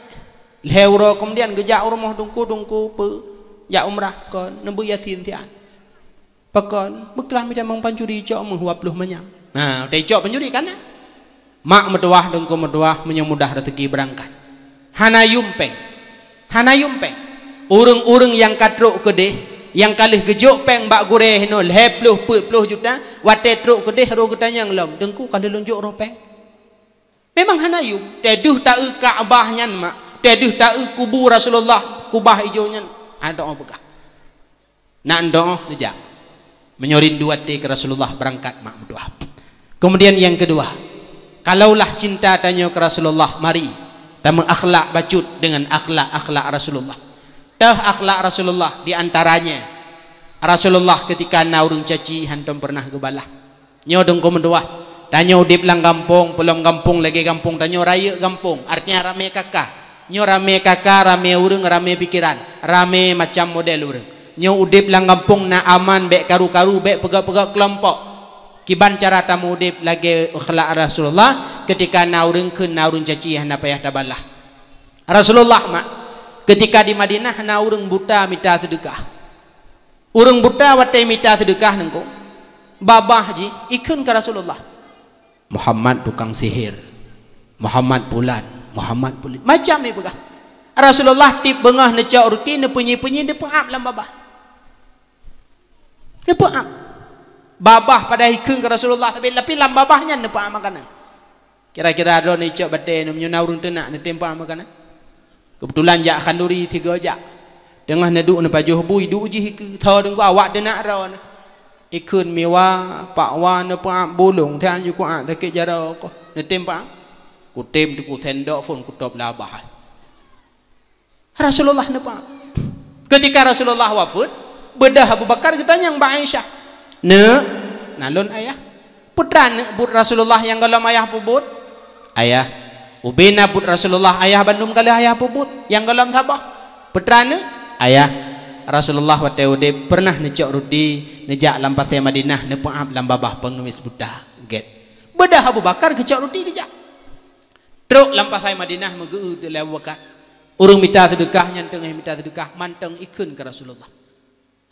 Lhée uroe keumudian geujak u rumoh Teungku, Teungku peue jak umrah kon, neubeuet Yasin siat. Pakon, beuklah mitamong pancuri cok meuh dua ploh manyam. Nah, utai cok pancuri kana? Mak meutuwah, Teungku meutuwah, meunyoe mudah rezeki beurangkat. Hana yuem péng. Hana yuem péng. Ureuëng-ureuëng nyang ka trok keudeh, nyang ka lheueh geujok péng bak gurée hinoe lhée ploh peuet ploh juta, watée trok keudeh roh geutanyong lom, "Teungku, ka lheueh lôn jok roh péng?" Memang hana yuem. Teuh deuh taeu Ka'bah nyan mak. Teuh deuh taeu kubu Rasulullah. kubah ijo nyan, adoe peugah. Nak doe neujak. Meunyoe rindu até keu Rasulullah, beurangkat mak meutuah. Kemudian yang kedua, kalaulah cinta tanyoe keu Rasulullah, mari tameuakhlak bacut dengan akhlak-akhlak Rasulullah. Teuh akhlak Rasulullah, di antaranya Rasulullah ketika na ureuëng caci hantom pernah geubalah. Nyoe dong keu meutuah. Tanyoe udeb lam gampông, peulom gampông lagée gampông tanyoe rayeuk gampông, artinya ramé kaka. Nyoe ramé kaka, ramé ureuëng, ramé pikeran, ramé macam model ureuëng. Nyoe udeb lam gampông na aman, bék karu-karu, bék peugét-peugét keulompok. Kiban cara tameuudeb lagée akhlak Rasulullah ketika na ureuëng kheun na ureuëng caci hana payah tabalah. Rasulullah mak, ketika di Madinah na ureuëng buta mita seudeukah. Ureuëng buta watée mita seudeukah nengko, babah jih ikheun keu Rasulullah, "Muhammad tukang sihir, Muhammad pulan, Muhammad pulan." Macam ipeugah. Rasulullah tieb beungoh neucok ruti, neupeunyi-peunyi, neupeuab lam babah. Neupeuab. Babah padahai ikheun keu Rasulullah, tapi, tapi lam babah nyan neupeuab makanan. Kira-kira droeneuh icok batée nyoe, meunyoe na ureuëng teunak, neutem peuab makanan. Keubeutulan jak khanduri sigoe jak. Teungoh neuduek neupajoh bui, duek jih ikeu, tho deungon awak teunak droeneuh. Ikheun miwa, pakwa, neupeuab bulong, tan ju kuat sakét jaroe koh. Neutem peuab. Kutem teuk sendok phon kutôb labah. Rasulullah neupeuab. Ketika Rasulullah wafeuet, beudôh Abu Bakar geutanyong bak Aisyah, "Neuk, na lôn ayah? Peue teuma neuk buet Rasulullah nyang gohlom ayah peubuet?" "Ayah, ubena buet Rasulullah ayah bandum ka lheueh ayah peubuet nyang gohlom saboh. Peue teuma neuk?" "Ayah, Rasulullah watée udeb pernah neucok ruti, neujak lam pasé Madinah, neupeuab lam babah peungeumis buta." Gét. Beudôh Abu Bakar geucok ruti geujak. Trok lam pasai Madinah, meugeu-eu lé Abu Bakar. Ureuëng mita seudeukah nyan teungoh mita seudeukah, mantong ikheun keu Rasulullah.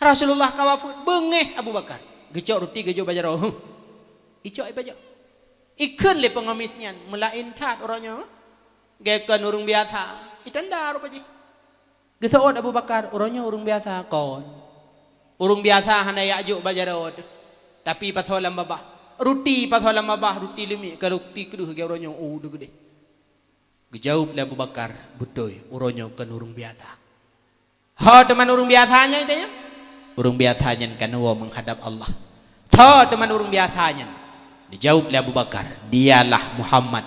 Rasulullah ka wafeuet, beungéh Abu Bakar. Geucok ruti geujok bak jaroe. Huh. Icok ibajoe. Ikheun lé peungeumis nyan, meulaén that uroe nyoe. Gét kon ureuëng biasa. Itanda rupa jih. Geuseuôt Abu Bakar, "Uroe nyoe ureuëng biasa kon. Ureuëng biasa hana jak jok bak jaroe teuh. Tapi pasoe lam babah. Ruti pasoe lam babah, ruti leumiek ka ruti kreueh lagée uroe nyoe, oh, deuh geudeh." Geujaweueb lé Abu Bakar, "Beutôi, uroe nyoe kon ureuëng biasa." "Ho teuma ureuëng biasa nyan?" itanyong. "Ureuëng biasa nyan ka neuwoe meuhadab Allah." "Soe teuma ureuëng biasa nyan?" Dijaweueb lé Abu Bakar, "Dialah Muhammad.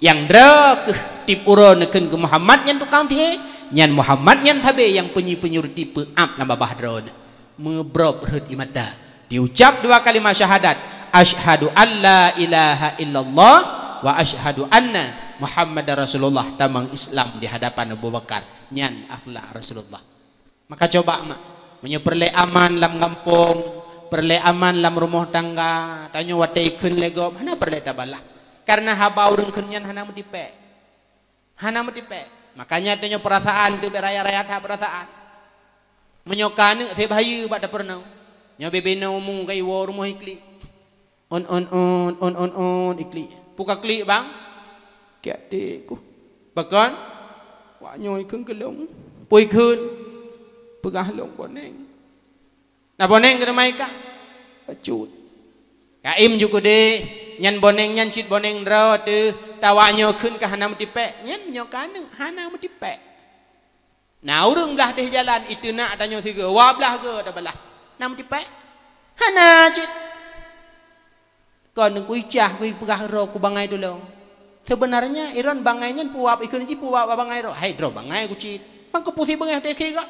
Nyang droe kheueh tieb uroe neukheun keu Muhammad nyan tukang sihé, nyan Muhammad nyan sabe nyang peunyi-peunyi ruti peuab lam babah droeneuh." Meubrôb rhot ie mata. Diucab dua kalimat syahadat, "Asyhadu an la ilaha illallah wa asyhadu anna Muhammadar Rasulullah," tamong Islam di hadapan Abu Bakar. Nyan akhlak Rasulullah. Maka coba mak, meunyoe peureulée aman lam gampông, peureulée aman lam rumoh tangga, tanyoe watée ikheun lé gob, hana peureulée tabalah. Karena haba ureuëng kheun nyan hana meutipék. Hana meutipék. Makanya tanyoe peurasaan teuh bék raya-raya that peurasaan. Meunyoe ka aneuëk seb hayeue bak tapeurunoe, nyoe bebe nomu ka iwoe rumoh iklik. On, on, on, on, on, on, iklik. Peue ka klik, bang? Kiak teuk. Pakon? Wak nyoe ikheun keu lôn. Peue ikheun? Peugah lôn boneng. Na boneng keuneuk mai kah? Bacut. Kaim ju keudeh, nyan boneng nyan cit boneng droe teuh, tawa nyoe kheun ka hana meutipék. Nyan nyoe ka aneuëk hana meutipék. Na ureuëng blah deh jalan, iteunak tanyoe sigoe, wak blah goe tabalah. Na meutipék? Hana cit. Kon kuicah, kuipeugah droe ku bangai tulông. Sebenarnya, iron bangai nyan puwab ikheun jih puwab bangai droe. Hai droe bangai ku cit. Mangko pusi beungéh deh keu gob.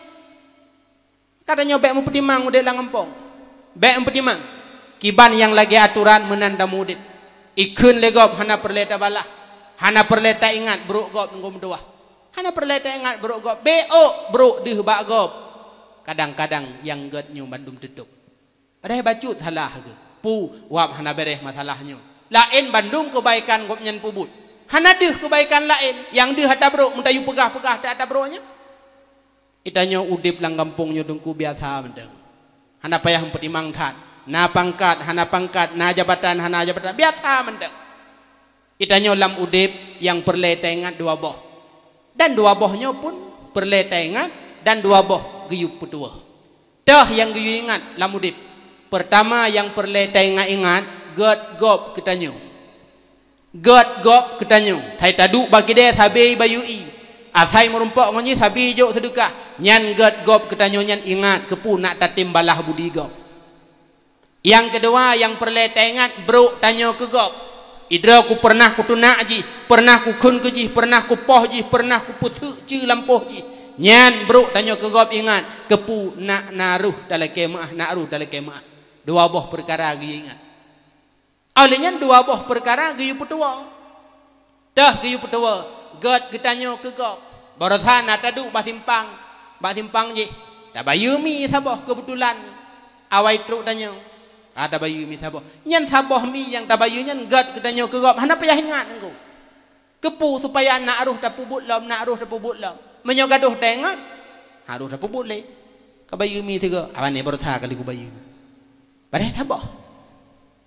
Ka tanyoe bék meupeutimang udeb lam gampông. Bék meupeutimang. Kiban nyang lagée atoran meunan tameuudeb. Ikheun lé gob hana peureulée tabalah. Hana peureulée taingat brok gob ngon meutuwah. Hana peureulée taingat brok gob. Bék ôk brok deuh bak gob. Kadang-kadang nyang gét nyoe bandum teutôb. Padahai bacut salah geuh. Pu, wab hana béréh masalah nyoe. Laén bandum keubaikan gobnyan peubuet. Hana deuh keubaikan laén. Nyang deuh ata brok meutayue peugah-peugah ata brok nyan. Itanyoe udeb lam gampông nyoe teungku biasa mantong. Hana payah meupeutimang that. Na pangkat, hana pangkat, na jabatan, hana jabatan, biasa mantong. Itanyoe lam udeb nyang peureulée taingat dua boh. Dan dua boh nyoe pun peureulée taingat dan dua boh geuyue peutuwoe. Toh nyang geuyue ingat lam udeb. Peurtama nyang peureulée taingat-ingat, gét gob keu tanyoe. Gét gob keu tanyoe, asai taduek bak kidée sabe bayeue ié, asai meurumpok ngon jih sabe jok seudeukah, Nyan gét gob keu tanyoe nyan ingat keupeue nak tatem balah budi gob. Nyang keudua nyang peureulée taingat brok tanyoe keu gob. Idroe ku peureunah kutunak jih, peureunah kukheun keu jih, peureunah kupoh jih, peureunah kupeuseuk ceue lampôh jih. Nyan brok tanyoe keu gob ingat keupeue nak na rôh talakée meuáh, nak rôh talakée meuáh. Dua boh peukara geuyue ingat. Óh lheueh nyan dua boh peukara geuyue peutuwoe. Teuh geuyue peutuwoe, gét geutanyoe keu gob. Baroesa na taduek bak simpang, bak simpang jih. Tabayeue mi saboh keubeutulan awai trok tanyoe. Ka tabayeue mi saboh. Nyan saboh mi nyang tabayeue nyan gét geutanyoe keu gob. Hana payah ingat ngon. Keupeue supaya nak rôh tapeubuet lom, nak rôh tapeubuet lom. Meunyoe gadôh taingat, harôh tapeubuet lé. Kabayeue mi sigoe, awan nyoe baroesa kali kubayeue. Padahai saboh.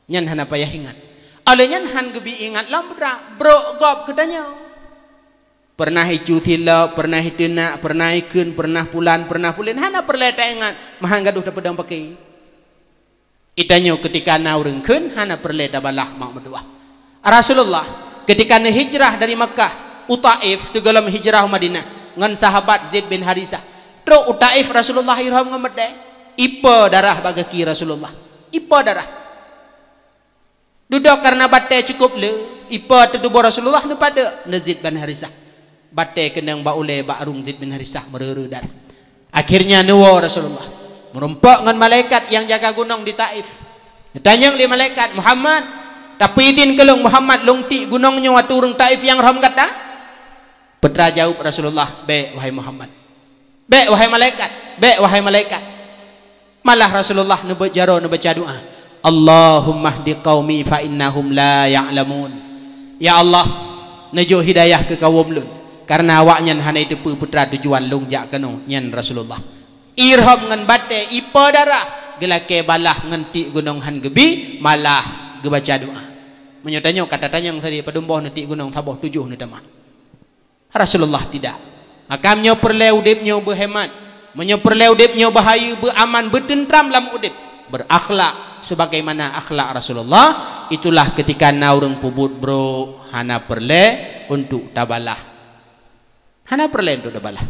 Nyan hana payah ingat. Óh lheueh nyan han geubi ingat lom putra, brok gob keu tanyoe. Peureunah icu silop, peureunah iteunak, peureunah ikheun, peureunah pulan, peureunah pulen, hana peureulée taingat, meuhan gadôh tapeudong paké. Itanyoe keutika na ureuëng kheun hana peureulée tabalah mak meutuwah. Rasulullah keutika neuhijrah dari Makkah u Taif sigohlom hijrah u Madinah ngon sahabat Zaid bin Harisah. Trok u Taif Rasulullah irhom ngon meudée, ipe darah bak gaki Rasulullah. Ipe darah. Dudoe kareuna batée cukôp le, ipe teutuboh Rasulullah neupadek neu Zaid bin Harisah. Batée keunong bak ulée bak rueng Zaid bin Harisah meureureue darah. Akhirnya neuwoe Rasulullah. Meurumpok ngon malaikat nyang jaga gunong di Taif. Neutanyong lé malaikat, "Muhammad, tapeuidhin keu lôn Muhammad lôn tiek gunong nyoe ateueh ureuëng Taif nyang rhom gata?" Peue teujaweueb Rasulullah, "Bék, wahai Muhammad. Bék, wahai malaikat. Bék, wahai malaikat." Malah Rasulullah neubeuet jaroe neubaca doá, "Allahumma hdi qaumi fa innahum la ya'lamun." Ya Allah, neujok hidayah keu kawöm lôn, kareuna awaknyan hana jiteupeue peue teuma tujuan lôn jak keunoe nyan Rasulullah. Irhom ngon batée ipe darah, geulakée balah ngon tiek gunong han geubi, malah geubaca doá. Meunyoe tanyoe ka tatanyong sabe padum boh neutiek gunong saboh tujoh neutamah. Rasulullah tidak. Maka meunyoe peureulée udeb nyoe beuhemat, meunyoe peureulée udeb nyoe beuhayeue, beuaman, beuteuntrang lam udeb, beurakhlak sebagaimana akhlak Rasulullah, itulah keutika na ureuëng peubuet brok hana peureulée untuk tabalah. Hana peureulée untuk tabalah.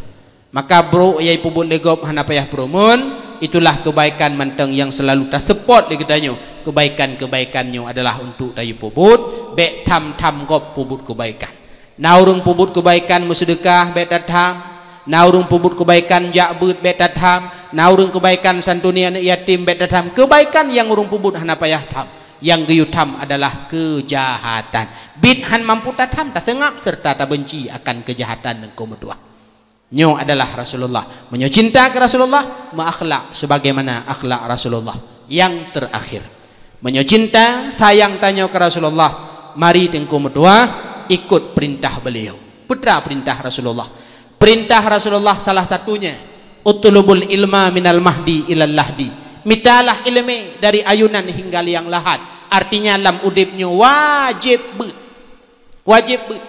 Maka brok nyang peubuet lé gob hana payah peurumeuen, itulah keubaikan mantong nyang seulalu taseupôt lé geutanyoe. Keubaikan-keubaikan nyoe adalah untuk tayue peubuet, bék tham-tham gob peubuet keubaikan. Na ureuëng peubuet keubaikan meuseudeukah bék tatham, na ureuëng peubuet keubaikan jak beuet bék tatham, na ureuëng keubaikan santuni aneuëk yatim bék tatham. Keubaikan nyang ureuëng peubuet hana payah tham, nyang geuyue tham adalah keujahatan. Bit han mampu tatham, taseungab seureuta tabeunci akan keujahatan ngon keu meutuwah. Nyoe adalah Rasulullah. Meunyoe cinta keu Rasulullah, meuakhlak sebagaimana akhlak Rasulullah. Nyang teurakhir, meunyoe cinta sayang tanyoe keu Rasulullah, mari teungku meutuwah ikot peurintah beliau. Peue teuma peurintah Rasulullah? Peurintah Rasulullah salah satunya, "Utlubul ilma minal mahdi ilal lahdi." Mitalah iéleumé dari ayunan hingga liang lahat. Artinya lam udeb nyoe wajéb beuet. Wajéb beuet.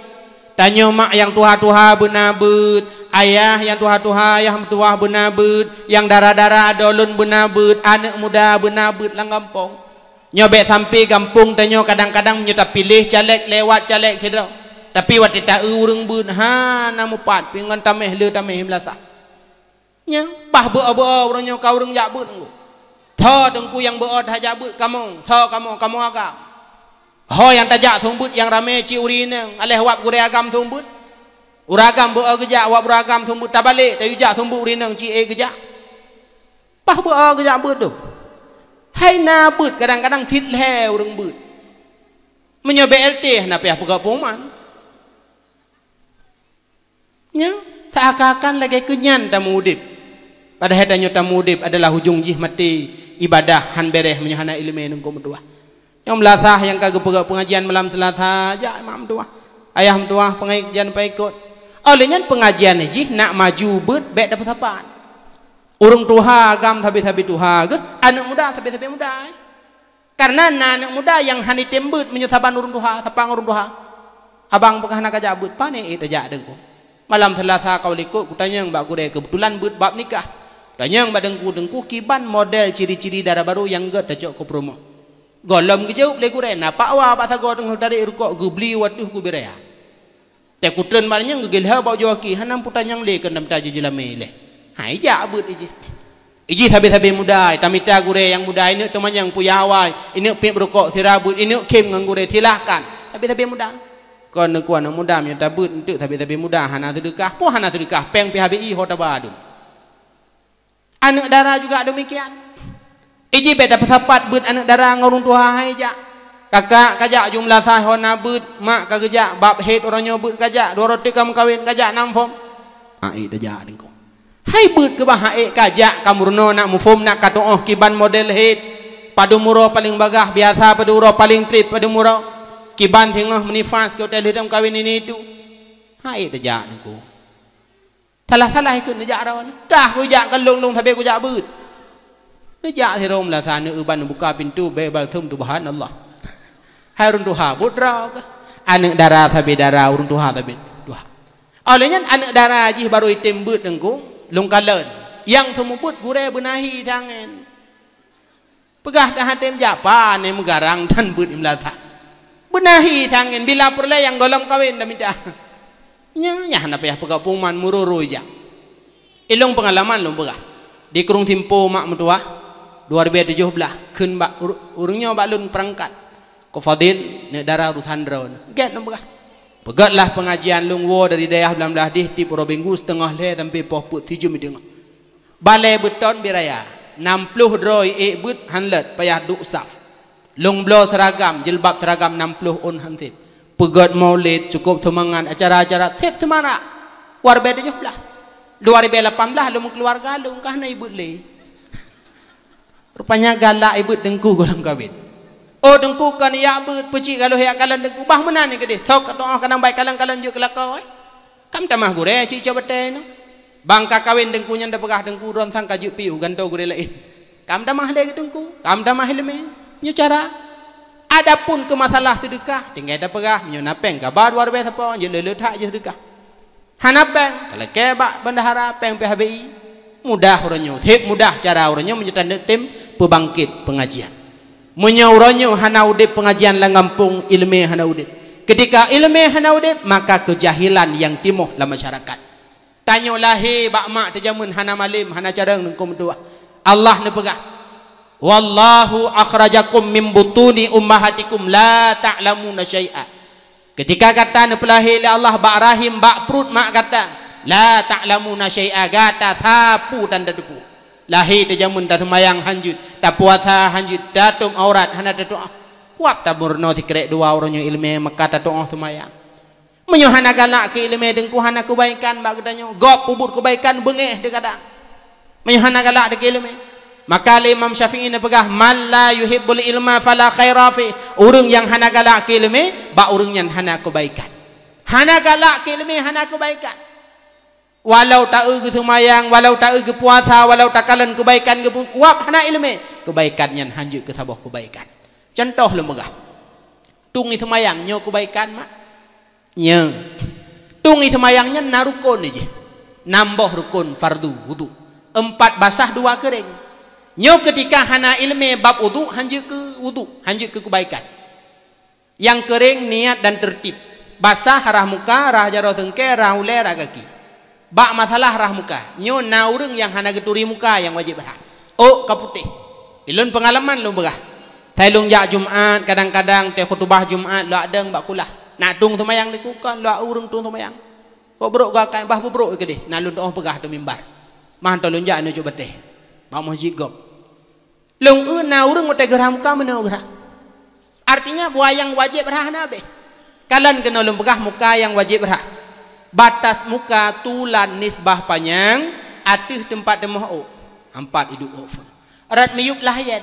Tanyoe mak nyang tuha-tuha beuna beuet, ayah nyang tuha-tuha, nyang meutuwah beuna beuet, nyang dara-dara droe lôn beuna beuet, aneuëk muda beuna beuet lam gampông. Nyoe bék sampoe gampông tanyoe kadang-kadang meunyoe tapiléh caleg lewat caleg sidroe. Tapi watée ta-eu ureuëng beuet hana mupat, pingon taméh le taméh meulasah. Nyan, bah beu-o-beu-o ureuëng nyoe ka ureuëng jak beuet ngon. Tho teungku nyang beu-o that jak beuet kamoe, tho kamoe, kamoe agam. Ho nyang tajak seumeubeuet nyang ramé cit ureuëng inong, aléh wab gurée agam seumeubeuet. Ureuëng agam beu-o geujak wab ureuëng agam seumeubeuet, tabalek tayue jak seumeubeuet ureuëng inong cit ék geujak. Bah beu-o geujak beuet tu. Hai na beuet kadang-kadang cit lhée ureuëng beuet. Meunyoe B L T hana payah peugah pengumuman. Nyan, seakan-akan lagée keu nyan tamu udeb. Padahai tanyoe tamu udeb adalah ujong jih maté, ibadah han béréh meunyoe hana iéleumé ngon keu meutuwah. Nyang meulasah nyang ka geupeugah pengajian malam Selasa, jak mak meutuwah, ayah meutuwah, pengajian paikot. Óh lheueh nyan pengajian jih nak maju beuet bék tapeusapat. Ureuëng tuha agam sabe-sabe tuha geuh, aneuëk muda sabe-sabe muda. Kareuna na aneuëk muda nyang hana tem beuet meunyoe saban ureuëng tuha, saban ureuëng tuha. Abang peugah hana kajak beuet, pane ék tajak teungku. Malam Selasa ka likot kutanyong bak gurée, keubeutulan beuet bab nikah. Tanyong bak teungku, teungku kiban model ciri-ciri dara barô nyang gét tacok keu peurumoh. Gohlom geujaweueb lé gurée, na pakwa bak sagoe teungoh tarek rukok geubli u ateueh kubiréh. Teuh kutreun bak nyan geugeuh lheueh bak ujoe gaki, hana peutanyong lé keu nam taji jeulamé ilée. Hai jak beuet ijih. Ijih sabe-sabe muda, tamita gurée nyang muda, ineuk teumanyong puyah awai, ineuk piep rukok sira beuet, ineuk khém ngon gurée, silahkan. Sabe-sabe muda. Kon neuku aneuk muda, meunyoe tabeuet enteuk sabe-sabe muda hana seudeukah, peue hana seudeukah, péng pih habéh ié ho taba dum. Aneuk dara juga demikian. Ijih bék tapeusapat beuet aneuk dara ngon ureuëng tuha hai jak. Kakak kajak jumlah saho na beuet, mak ka geujak bab hét uroe nyoe beuet kajak, dua roti ka meukawen kajak nam phom. Hai tajak deungku. Hai beuet keubah hai kajak ka meurunoe nak muphom nak ka tuoh kiban model hét. Padum uroe paleng bagah biasa, padum uroe paleng trép, padum uroe kiban singoh meunifas keu hotel hét meukawen ini itu. Hai tajak deungku. Salah-salah ikut neujak rawa ni. Kah kujak kalong-long sabe kujak beuet. Neujak sirong meulasa neueuban buka pintu bebal thum subhanallah. Hai ureuëng tuha buet droe kah? Aneuk dara sabe dara ureuëng tuha sabe tuha. Oleh nyan aneuk dara jih baru item beuet deungku, lôn kalon. Nyang seumeubeuet gurée beunahi tangen. Peugah dah até meujapa ni meugarang dan beuet imlata. Beunahi tangen bila peureulée nyang gohlom kawen dah mita. Nya nyah na payah peugah puman mururu ija. Ilong pengalaman lom peugah. Di Krueng Simpo mak meutuah dua ribu tujuh belas kheun bak ureuëng nyoe bak lôn perangkat. Ko Fadil, neuk dara urusan droe. Gét lom peugah. Peugotlah pengajian lôn woe dari dayah belah-belah dih tiep uroe minggu seteungoh lhée sampai poh peuet sijum deungoh. Balée beuton biraya, nam ploh droe ék beuet han lôt payah duek saf. Lôn bloe seuragam, jilbab seuragam nam ploh ôn han sép. Peugét maulid, cukôp seumangat, acara-acara sép seumarak. Dua ribée tujoh blaih. Dua ribée lapan blaih lôn meukeuluwarga lôn ka hana ibeuet lé. Rupanya galak ibeuet teungku gohlom kawen. Oh teungku kon yak beuet peucik galoh yak kalon teungku bah meunan ni keudeh. Sok ka tuoh kadang bai kalon-kalon jeuet keu lakoe. Kam tamah gurée cicok batée nyoe. Bang ka kawen teungku nyan tapeugah teungku droe sang ka jeuet piôh gantoe gurée laén. Kam tamah lé teungku, kam tamah ileumé. Nyoe cara. Adapun keu masalah seudeukah, tinggai tapeugah meunyoe na péng kaba dua ribée sapo jeuet le-le that jeuet seudeukah. Hana péng, talakée bak bendahara péng P H B I. Mudah uroe nyoe, seb mudah cara uroe nyoe meunyoe taneuk tem peubangkét pengajian. Meunyoe uroe nyoe hana udeb pengajian lam gampông, ileumé hana udeb. Ketika ileumé hana udeb, maka keujahilan nyang timoh lam masyarakat. Tanyoe lahé bak mak teujameun hana malem, hana carông deungku meutuah. Allah neupeugah, "Wallahu akhrajakum min butuni ummahatikum la ta'lamuna syai'a." Ketika gata neupeulahé lé Allah bak rahim, bak pruet mak gata, la ta'lamuna syai'a, gata sapeue tan tateupeue. Lahé teujameun taseumayang hanjeuet, tapuasa hanjeuet, tatôb aurat hana tatuoh. Kuab tameurunoe sikrék dua uroe nyoe ileumé maka tatuoh seumayang. Meunyoe hana galak keu ileumé teungku hana keubaikan bak geutanyoe, gob peubuet keubaikan beungéh teugadang. Meunyoe hana galak keu ileumé, maka lé Imam Syafi'i neupeugah, "Man la yuhibbul ilma fala khaira fi." Ureuëng nyang hana galak keu ileumé, bak ureuëng nyan hana keubaikan. Hana galak keu ileumé hana keubaikan. Walau taeu geuseumayang, walau taeu geupuasa, walau takalon keubaikan geupeue, kuab hana ileumé, keubaikan nyan hanjeuet keu saboh keubaikan. Contoh lôn peugah. Tueng seumayang nyoe keubaikan mak. Nyoe. Tueng seumayang nyan na rukon jih. Nam boh rukon fardu wudu. Empat basah dua keuréng. Nyoe keutika hana ileumé bab wudu hanjeuet keu wudu, hanjeuet keu keubaikan. Nyang keuréng niat dan tertib. Basah rhah muka, rhah jaroe seungkée, rhah ulée, rhah gaki. Bak masalah rhah muka, nyoe na ureuëng nyang hana geuturi muka nyang wajéb rhah. Ôk ka putéh. Ilôn peungalaman lôn peugah. Sai lôn jak Jumat, kadang-kadang teu khutubah Jumat lôn adeueng bak kulah. Nak tueng seumayang di kukon lôn ureuëng tueng seumayang. Kok brok geuakai bah beubrok keudeh, na lôn tuoh peugah di mimbar. Mah hantom lôn jak neucok batée. Bak meuseujid gob. Lôn eu na ureuëng watée geurhah muka meunoe geurhah. Artinya buah nyang wajéb rhah na abéh. Kalon keunoe lôn peugah muka nyang wajéb rhah. Batas muka tulan nisbah panyang ateueh teumpat teumoh ôk. Ampat iduek ôk phon. Rot miyueb lahayen.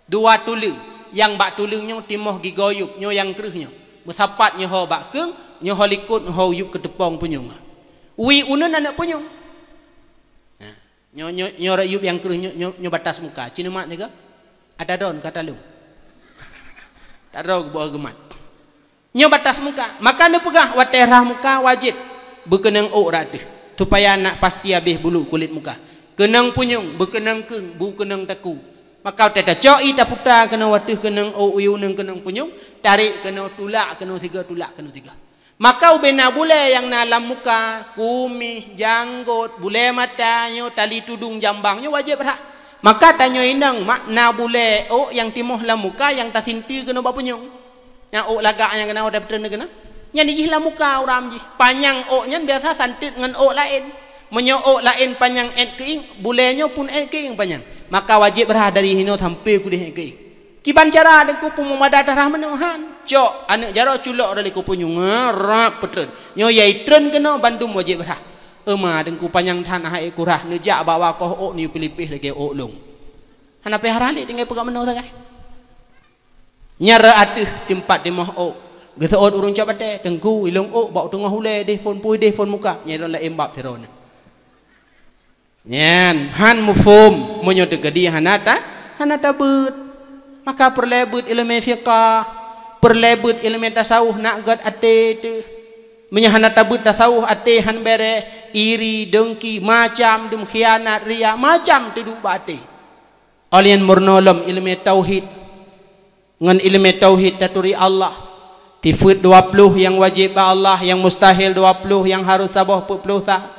Dua tuleueng, nyang bak tuleueng nyoe timoh gigoe yueb, nyoe nyang kreueh nyoe. Meusapat nyoe ho bak keueng, nyoe ho likot, nyoe ho yueb keu teupông punyueng. Wie uneun aneuk punyueng. Nah. Nyoe, nyoe, nyoe rot yueb nyang kreueh nyoe, nyoe, nyoe batas muka. Ci neumat sigoe? Ata don ka taleueng. Tadroe geuboh geumat. Nyoe batas muka. Maka neupeugah watée rhah muka wajéb beukeunong ôk rot ateueh, supaya nak pasti habéh bulu kulét muka. Keunong punyueng, beukeunong keueng, beukeunong takue. Maka watée tacok ié taputa keunoe ateueh keunong ôk, ié uneun keunong punyueng, tarek keunoe tulak keunoe sigoe, tulak keunoe sigoe. Maka ubena bulée nyang na lam muka, kumieh, janggot, bulée mata, nyoe tali tudong jambang, nyoe wajéb rhah. Maka tanyoe inong makna bulée ôk nyang timoh lam muka nyang tasinti keunoe bak punyueng. Nyang ôk lagak nyang keunoe watée peutreun keunoe. Nyan jih lam muka uram jih. Panyang ôk nyan biasa santeut ngon ôk laén. Meunyoe ôk laén panyang ét keuieng, bulée nyoe pun ét keuieng panyang. Maka wajéb rhah dari hinoe sampoe keudeh ét keuieng. Kiban cara Teungku peumada tarhah meunoe han? Cok, aneuk jaroe culok dari kupunyueng, rab peutreun. Nyoe yai treun keunoe bandum wajéb rhah. Euma Teungku panyang that hai kurah, neujak bak wakoh ôk neuyue peulipéh lagée ôk lông. Hana payah rhah lé tinggai peugah meunoe sagai. Nyang rot ateueh teumpat timoh ôk. Geuseuôt ureuëng cok batée, Teungku, ilông ôk bak teungoh ulée deh phon puih deh phon muka. Nyan lôn laén bab sidroe nyoe. Nyan, han muphom, meunyoe teukeudi hana ta-, hana tabeuet. Maka peureulée beuet iéleumé fiqah, peureulée beuet iéleumé tasawuf nak gét até teuh. Meunyoe hana tabeuet tasawuf até han béréh, iri, dengki, macam dum khianat, riya, macam teuduek bak até. Óh lheueh nyan meurunoe lom iéleumé tauhid. Ngon iéleumé tauhid taturi Allah. Sifeuet dua ploh nyang wajéb bak Allah, nyang mustahil dua ploh, nyang harôh saboh peuet ploh sa.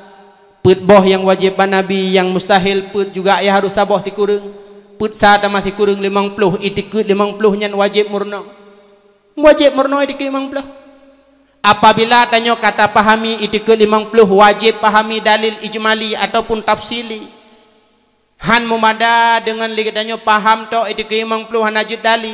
Peuet boh nyang wajéb bak Nabi, nyang mustahil peuet juga nyang harôh saboh sikureueng. Peuet sa tamah sikureueng limong ploh, itikeuet limong ploh nyan wajéb meurunoe. Wajéb meurunoe itikeuet limong ploh. Apabila tanyoe ka tapahami itikeuet limong ploh, wajéb pahami dalil ijmali ataupun tafsili. Han meumada deungon lé geutanyoe paham tok itikeuet limong ploh hana jeuet dali.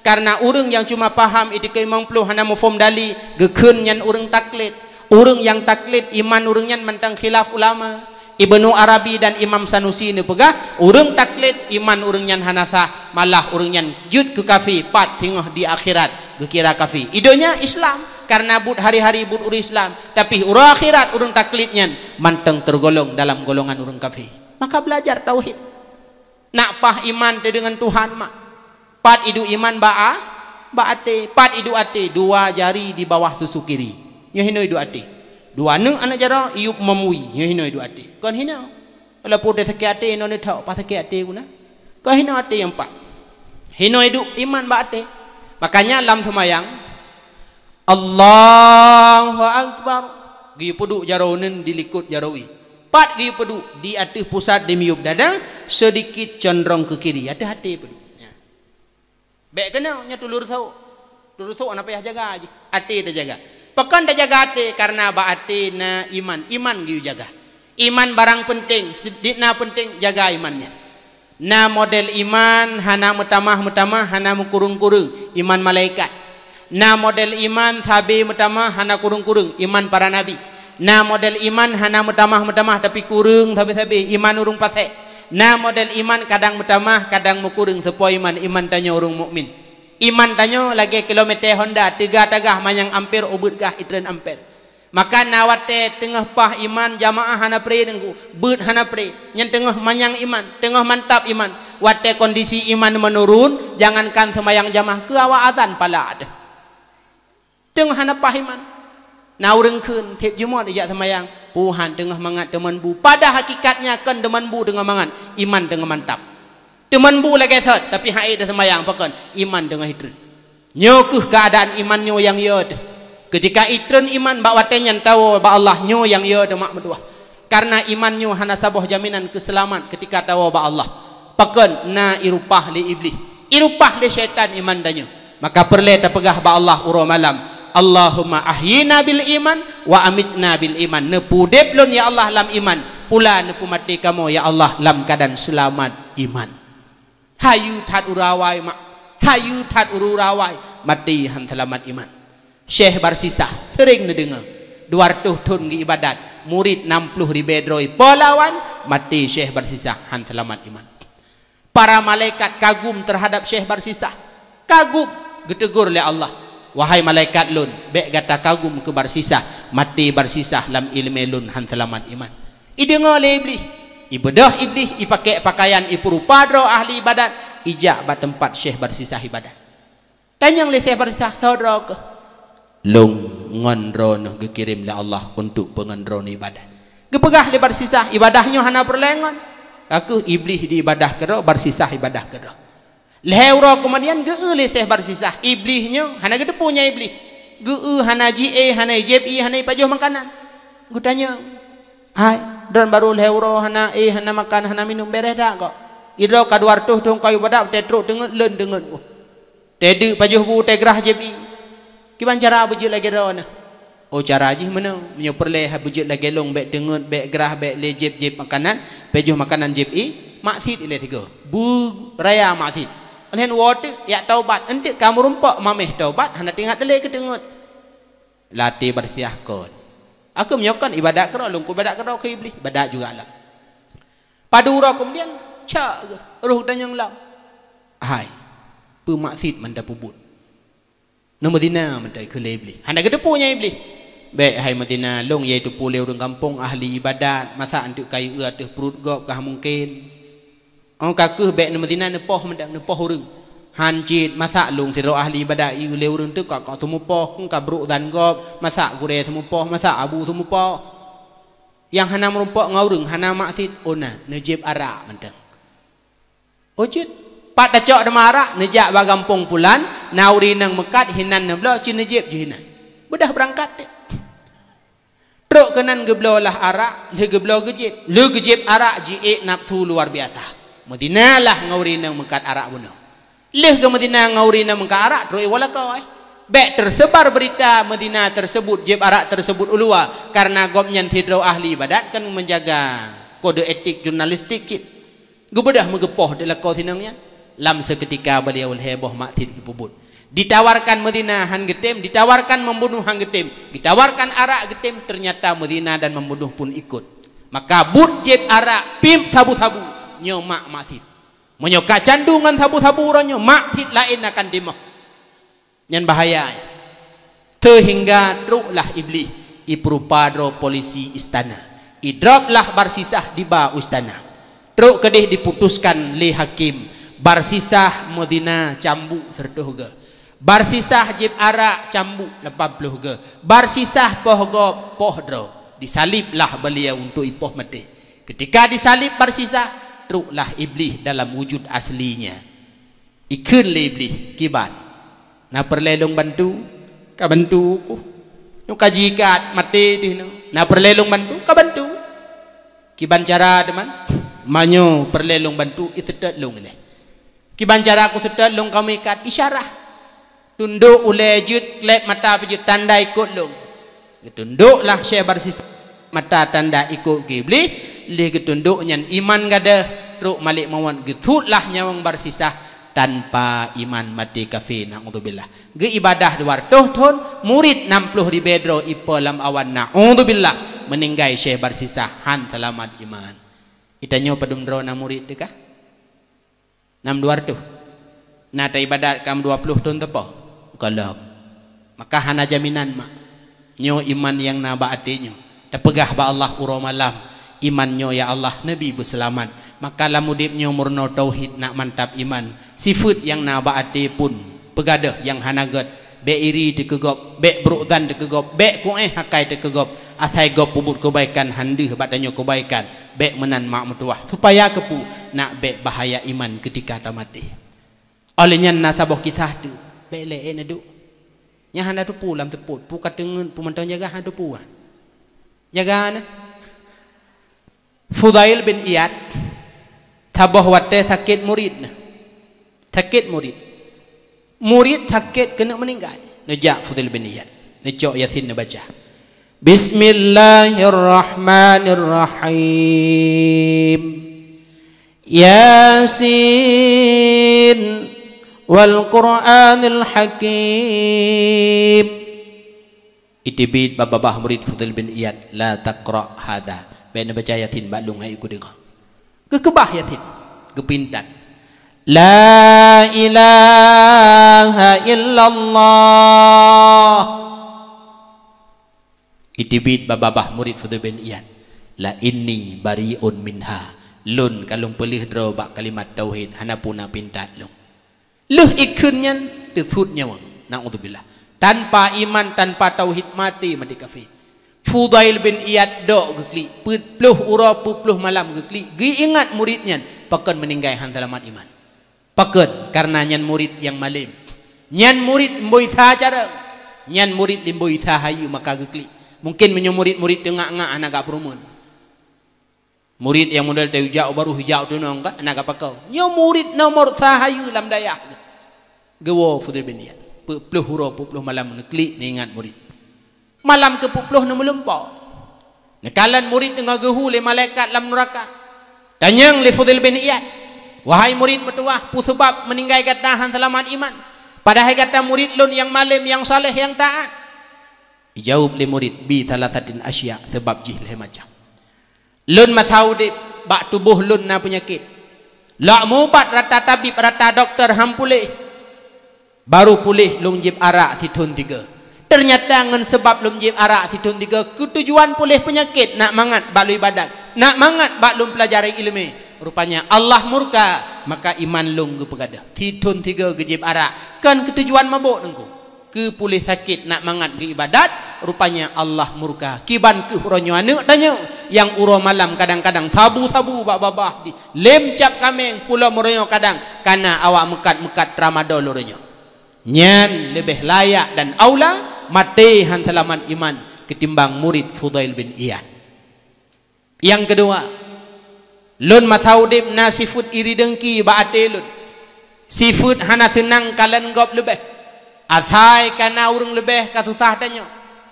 Kareuna ureuëng nyang cuma paham itikeuet limong ploh hana muphom dali, geukheun nyan ureuëng taklid. Ureuëng nyang taklid iman ureuëng nyan mantong khilaf ulama. Ibnu Arabi dan Imam Sanusi neupeugah, ureuëng taklid iman ureuëng nyan hana sah, malah ureuëng nyan jeuet keu kafé pat teungoh di akhirat geukira kafé. I donya Islam, kareuna buet hari-hari buet ureuëng Islam, tapi uroe akhirat ureuëng taklid nyan mantong teugolong dalam golongan ureuëng kafé. Maka belajar tauhid. Nak paih iman teuh deungon Tuhan mak. Pat iduek iman bak a-, bak até, pat iduek até, dua jari di bawah susu kiri. Nyoe hinoe iduek até. Dua neuk aneuk jaroe iyup mamui, nyoe hinoe iduek até. Kon hinoe. Walaupun teu sakét até, inoe neuthok, pat sakét até guna. Kon hinoe até nyang pat. Hinoe iduek iman bak até. Makanya lam seumayang, Allahu Akbar. Geuyue peuduek jaroe uneuen di likot jaroe ie. Pat geuyue peuduek di ateueh pusat di miyueb dada, seudikit condrong keu kiri. Ateueh até peuduek. Ya. Bék keunoe nyoe tulur sôk. Tulur sôk hana payah jaga jih. Até tajaga. Pakon tajaga até? Kareuna bak até na iman. Iman geuyue jaga. Iman barang peunteng, sidikna peunteng, jaga iman nyan. Na model iman hana meutamah-meutamah, hana meukureueng-kureueng, iman malaikat. Na model iman sabe meutamah, hana kureueng-kureueng, iman para nabi. Na model iman hana meutamah-meutamah, tapi kureueng sabe-sabe, iman ureuëng pasék. Na model iman kadang meutamah, kadang meukureueng, seupôt iman, iman tanyoe ureuëng mukmin. Iman tanyoe lagée kilometer Honda, teuga tagah manyang amper, ubeuet gah itreun amper. Maka na watée teungoh paih iman jamaah hana pré Teungku, beuet hana pré, nyan teungoh manyang iman, teungoh mantap iman. Watée kondisi iman meunurun, jangankan seumayang jamaah, keu awak azan palak teuh. Teungoh hana paih iman. Na ureuëng kheun, tieb Jumat ijak seumayang, puhan teungoh mangat teumeun bu. Pada hakikatnya kon teumeun bu teungoh mangat, iman teungoh mantap. Teumeun bu lagée sot, tapi han ék teuseumayang, pakon? Iman teungoh itreun. Nyoe kheueh keuadaan iman nyoe nyang yo teuh. Keutika itreun iman bak watée nyan tawoe bak Allah, nyoe nyang yo teuh mak meutuwah. Kareuna iman nyoe hana saboh jaminan keuseulamat keutika tawoe bak Allah. Pakon? Na irupah lé Iblih, irupah lé syaitan iman tanyoe. Maka peureulée tapeugah bak Allah uroe malam, "Allahumma ahyina bil iman, wa amitna bil iman." Neupeuudeb lôn, ya Allah, lam iman, pula neupeumaté kamoe, ya Allah, lam keuadaan seulamat iman. Hayeu that ureuëng awai mak, hayeu that ureuëng awai, maté han seulamat iman. Syekh Barsisah, seuréng neudeungoe, dua reutôh thon geuibadat, murit nam ploh ribée droe, peulawan, maté Syekh Barsisah han seulamat iman. Para malaikat kagum teuhadab Syekh Barsisah. Kagum, geuteugor lé Allah, "Wahai malaikat lôn, bék gata kagum keu Barsisah, maté Barsisah lam iéleumé lôn han seulamat iman." Ideungoe lé Iblih, ibeudôh Iblih, ipakée pakaian, ipeurupa droe ahli ibadat, ijak bak teumpat Syekh Barsisah ibadat. Tanyong lé Syekh Barsisah, "Soe droe keuh?" "Lôn ngon droeneuh geukirém lé Allah untuk peue ngon droeneuh ibadat." Geupeugah lé Barsisah, "Ibadah nyoe hana peureulée ngon." Ka kheueh Iblih diibadah keudroe, Barsisah ibadah keudroe. Lhée uroe keumudian geu-eu lé Syekh Barsisah, Iblih nyoe hana geuteupeue nyan Iblih. Geu-eu hana ji-e, hana jieb ie, hana jipajoh makanan. Geutanyong, "Hai, droen barô lhèe uroe hana e, hana makan, hana minum, bèrèh that kok? Idroe ka dua reutôh thôn ka ibadat, watèe trok teungeut, lôn teungeut." Teudeuk pajoh bu, teugrah jieb ie. Kiban cara beujeuet lagèe droeneuh? Oh, cara jih meunoe, meunyoe peureulèe hana beujeuet lagèe lôn, bèk teungeut, bèk grah, bèk lé jieb-jieb makanan, pajoh makanan jieb ie, maksiet ilèe sigoe. Beuraya maksiet. Lhèe woe teuk jak taubat, eunteuk ka meurumpok maméh taubat, hana teuingat lé keu teungeut. Latèe barsih kon. Aku meunyoe kon ibadat keudroe, lôn keu ibadat keudroe keu Iblih, ibadat juga lom. Padub uroe keumudian, cak geuh, roh geutanyong lom. Hai, peue maksiet mantong peubuet? Neumeuzina mantong keu lé Iblih. Hana geuteupeue nyan Iblih. Bèk hai meuzina, lôn yaitu peureulèe ureueng gampông ahli ibadat, masa eunteuk kayue ateueh pruet gob ka mungken. Oh, ka keuh bèk neumeuzina, neupoh mantong, neupoh ureueng. Han cit, masa lôn sidroe ahli ibadat ieu lé ureueng teuka ka seumupoh, kon ka brok dan gob, masa gurèe seumupoh, masa abu seumupoh. Nyang hana meurumpok ngon ureueng, hana maksiet, oh na, neujieb arak mantong. Oh jeuet, pat tacok teuma arak, neujak bak gampông pulan, na ureueng inong meukat, hinan neubloe, ci neujieb jih hinan. Beudôh beurangkat teuk. Trok keunan geubloe lah arak, lheueh geubloe geujieb. Lheueh geujieb arak, jiék nafsu luar biasa. Meuzina lah ngon ureueng inong meukat arak bunoe. Lheueh geumeuzina ngon ureueng inong meukat arak, trok iwoe lakoe. Bèk teuseubar beurita meuzina teuseubut, jieb arak teuseubut u luwa, kareuna gobnyan sidroe ahli ibadat kon meujaga kode etik jurnalistik cit. Geubeudôh meugeupoh di lakoe si inong nyan. Lam seukeutika beliau lhèe boh maksiet geupeubuet. Ditawarkan meuzina han geutem, ditawarkan membunuh han geutem, ditawarkan arak geutem, ternyata meuzina dan membunuh pun ikut. Maka buet jieb arak, piep sabu-sabu, nyoe mak maksiet. Meunyoe ka candu ngon sabu-sabu uroe nyoe, maksiet laén akan timoh. Nyan bahaya nyan. Seuhingga troklah Iblih, ipeurupa droe polisi istana. Idrop lah Barsisah diba u istana. Trok keudeh diputuskan lé hakim, Barsisah meuzina cambuk sireutôh geuh. Barsisah jieb arak cambuk lapan ploh geuh. Barsisah poh gob poh droe. Disalib lah beliau untuk ipoh maté. Ketika disalib Barsisah, troklah Iblih dalam wujud aslinya. Ikheun lé Iblih, "Kiban, na peureulèe lôn bantu?" "Ka bantu ku. Nyoe ka jiikat maté dih nyoe. Na peureulèe lôn bantu?" "Ka bantu." "Kiban cara teuma?" "Meunyoe peureulèe lôn bantu, iseutôt lôn ilèe." "Kiban cara kuseutôt lôn kamoe ikat?" "Isyarah. Tundok ulèe jeuet, klep mata pih jeuet, tanda ikot lôn." Geutundoklah Syekh Barsisah mata tanda ikot keu Iblih, lheueh geutundok nyan iman gadôh, trok malék mawöt, geuthutlah nyawöng Barsisah tanpa iman, maté kafé, naudzubillah. Geuibadah dua reutôh thôn, murit nam ploh ribèe droe ipo lam awan, naudzubillah, meuninggai Syekh Barsisah han seulamat iman. Geutanyoe padum droe na murit teuh kah? Nam dua reutôh. Na taibadat kam dua ploh thôn teupo? Gohlom. Maka hana jaminan mak. Nyoe iman nyang na bak até nyoe. Tapeugah bak Allah uroe malam, "Iman nyoe ya Allah, neubi beuseulamat." Maka lam udép nyoe meurunoe tauhid, nak mantap iman. Sifeuet nyang na bak até pun peugadôh nyang hana gèt. Bèk iri teuh keu gob, bèk brok zan teuh keu gob, bèk kuéh akai teuh keu gob. Asai gob peubuet keubaikan, han deuh bak tanyoe keubaikan, bèk meunan mak meutuwah. Supaya keupeue? Nak bèk bahaya iman keutika tamaté. Óh lheueh nyan na saboh kisah teuh, bèk lé, eh, neuduek. Nyan hana teupeue lam seupôt, peue ka teungeut, peue mantong jaga hana teupeue. Jaga na. Fudail bin Iyad, saboh watèe sakét murit na. Sakét murit. Murit sakét keuneuk meuninggai. Neujak Fudail bin Iyad. Neucok Yasin neubaca. Bismillahirrahmanirrahim. Yasin wal Qur'anil Hakim. Iteubiet bak babah murit Fudail bin Iyad, "La taqra hadza." Bèk neubaca Yasin bak lôn, hai ku deungoe. Geukeubah Yasin, geupeuintat, "La ilaha illallah." Iteubiet bak babah murit Fudail bin Iyad, "La inni bari'un minha." Lôn ka lôn peuleueh droe bak kalimat tauhid, hana peue na peuintat lôn. Lheueh ikheun nyan, teuthut nyawöng. Naudzubillah. Tanpa iman, tanpa tauhid, maté, maté kafé. Fudail bin Iyad dok geuklik, peuet ploh uroe, peuet ploh malam geuklik, geuingat murit nyan, pakon meuninggai han seulamat iman. Pakon? Kareuna nyan murit nyang malém. Nyan murit mboi sa carông. Nyan murit limboi sa hayeue maka geuklik. Mungkin meunyoe murit-murit teungak-ngak hana gak peurumeun. Murit nyang model teu jak baru hijau tunong ka hana gak pakau. Nyoe murit nomor sa hayeue lam dayah. Geuwoe Fudel bin Iyad. Peuet ploh uroe, peuet ploh malam neuklik neuingat murit. Malam keu peuet ploh neumeulumpo. Neukalon murit teungoh geuhu lé malaikat lam nuraka. Tanyong lé Fudel bin Iyad, "Wahai murit meutuwah, peue seubab meuninggai gata han seulamat iman? Padahai gata murit lôn nyang malém, nyang saleh, nyang taat." Ijaweub lé murit, "Bi thalathatin asya', seubab jih lhée macam. Lôn masa udeb, bak tuboh lôn na peunyakét. Lak mubat rata tabib, rata dokto han puléh. Baru puléh lôn jieb arak sithon tiga. Teunyata ngon seubab lôn jieb arak sithon tiga, keutujuan puléh peunyakét nak mangat bak lôn ibadat, nak mangat bak lôn peulajari iéleumé. Rupanya Allah murka, maka iman lôn geupeugadôh. Sithon tiga geujieb arak, kon keutujuan mabök Teungku. Keu puléh sakét nak mangat geuibadat, rupanya Allah murka. Kiban kheueh uroe nyoe aneuk tanyoe nyang uroe malam kadang-kadang sabu-sabu bak babah jih, lém cap kaméng, pulo meureuyoe kadang, kana awak meukat-meukat tramadol uroe nyoe. Nyan leubeh layak dan aula maté han seulamat iman keutimbang murit Fudail bin Iyad. Nyang keudua, lôn masa udeb na sifeuet iri deungki bak até lôn. Sifeuet hana seunang kalon gob leubeh. Asai ka na ureuëng leubeh ka susah tanyoe.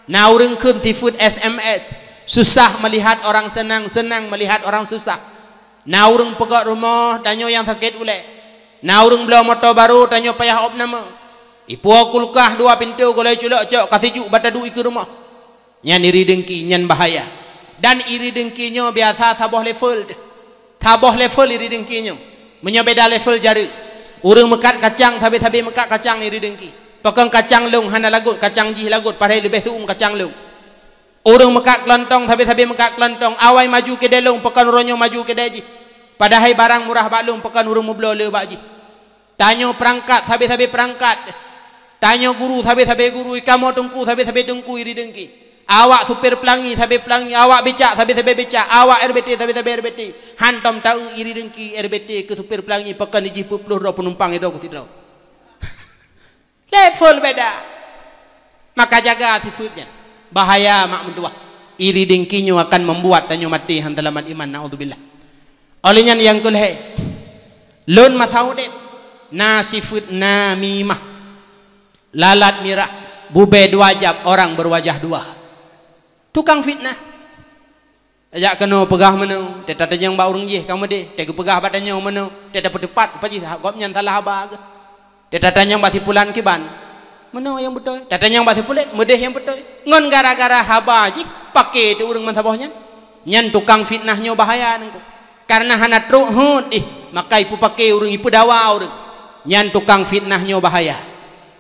Na ureuëng kheun sifeuet S M S, susah melihat orang senang, senang melihat orang susah. Na ureuëng peugét rumoh tanyoe nyang sakét ulée. Na ureuëng bloe moto barô tanyoe payah ôb nama. Ipuwoe kulkah dua pintoe golai culok cok ka sijuek bataduek ikeue rumoh. Nyan iri deungki, nyan bahaya. Dan iri deungki nyoe biasa saboh level. Saboh level iri deungki nyoe. Meunyoe beda level jareueng. Ureuëng meukat kacang, sabe-sabe meukat kacang iri deungki. Pakon kacang lôn hana lagot, kacang jih lagot, padahai leubeh su'um kacang lôn. Ureuëng meukat keulontong, sabe-sabe meukat keulontong, awai maju keudée lôn, pakon uroe nyoe maju keudée jih. Padahai barang murah bak lôn, pakon ureuëng meubloe le bak jih. Tanyoe peurangkat, sabe-sabe peurangkat. Tanyoe guru, sabe-sabe guru. Ikamoe teungku, sabe-sabe teungku iri deungki. Awak supir peulangi, sabe peulangi. Awak becak, sabe-sabe becak. Awak R B T, sabe-sabe R B T. Hantom taeu iri deungki R B T keu supir peulangi, pakon jih peuet ploh droe peunumpang sidroe keu sidroe. Level beda. Maka jaga sifeuet nyan. Bahaya mak meutuwah. Iri deungki nyoe akan membuat tanyoe maté han seulamat iman, naudzubillah. Óh lheueh nyan nyang keulhée, lôn masa udeb na sifeuet namimah. Lalat mirah, bubée dua jab, orang berwajah dua. Tukang fitnah. Tajak keunoe peugah meunoe, teutatanyong bak ureuëng jih ka meudeh, tageupeugah bak tanyoe meunoe, teuta peuteupat apa jih gobnyan salah haba geuh. Teutatanyong bak sipulan kiban, meunoe nyang beutôi, tatanyong bak sipulan meudeh nyang beutôi. Ngon gara-gara haba jih paké teu ureuëng meusaboh nyan. Nyan tukang fitnah nyoe bahaya nangko. Kareuna hana trok hot deh, maka ipeupake ureuëng, ipeudawa ureuëng. Nyan tukang fitnah nyoe bahaya.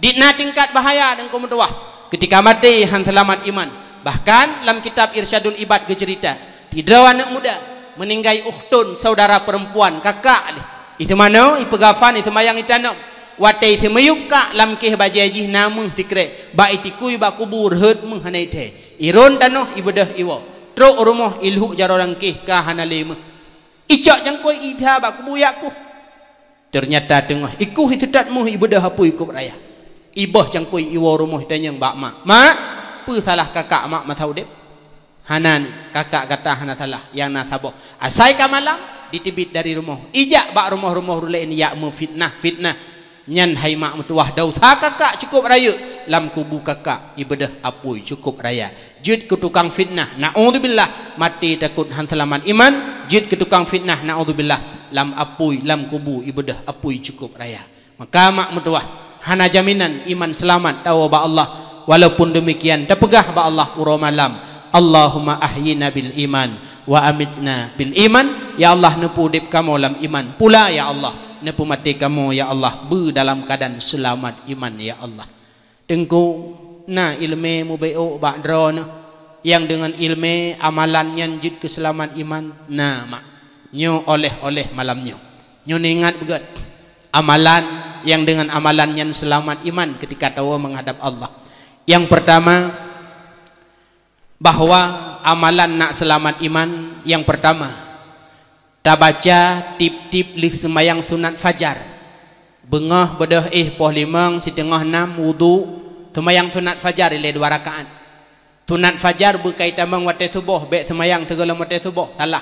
Di na tingkat bahaya dan keumeutuwah, keutika maté han seulamat iman. Bahkan lam kitab Irsyadul Ibad geuceurita, sidroe aneuëk muda meuninggai ukhtun, saudara perempuan, kakak deh. Iseumanoe, ipeugafan, iseumayang, itanom. Watée iseumiyueb kak lam kéh bajée jih na méuh sikrek, bak itikui bak kubu rhot méuh hana ithée. Iron tanoh ibeudôh iwoe. Trok rumoh ilhuk jaroe lam kéh ka hana lé méuh. Icok cangkôi iba bak kubu yak kuh. Teunyata teungoh ikuh iseutôt méuh ibeudôh apui cukôp raya. Iboh cangkôi iwoe rumoh itanyong bak mak, "Mak, peue salah kakak mak masa udeb?" "Hana ni, kakak gata hana salah, nyang na saboh. Asai ka malam, diteubiet dari rumoh, ijak bak rumoh-rumoh ureuëng laén yak meufitnah-fitnah. Nyan hai mak meutuwah, desya kakak cukôp rayeuk, lam kubu kakak ibeudôh apui cukôp raya. Jeuet keu tukang fitnah, naudzubillah, maté takot han seulamat iman, jeuet keu tukang fitnah, naudzubillah, lam apui, lam kubu ibeudôh apui cukôp raya." Maka mak meutuwah, hana jaminan iman seulamat tawoe bak Allah. Walaupun demikian, tapeugah bak Allah uroe malam, "Allahumma ahyina bil iman, wa amitna bil iman." Ya Allah, neupeuudeb kamoe lam iman. Pula, ya Allah, neupeumaté kamoe, ya Allah, beu dalam keuadaan seulamat iman, ya Allah. Teungku, na iéleumé mubeuôk bak droeneuh nyang deungon iéleumé amalan nyan jeuet keu seulamat iman? Na, mak. Nyoe oleh-oleh malam nyoe. Nyoe neuingat beugét. Amalan nyang deungon amalan nyan seulamat iman keutika tawoe meuhadab Allah. Nyang peurtama, bahwa amalan nak seulamat iman, nyang peurtama, tabaca tieb-tieb lheueh seumayang sunat fajar. Beungoh beudôh éh poh limong, siteungoh nam wudhu, Seumayang sunat fajar ilée dua rakaat. Sunat fajar beuka itamong watée suboh, bék seumayang sigohlom watée suboh, salah.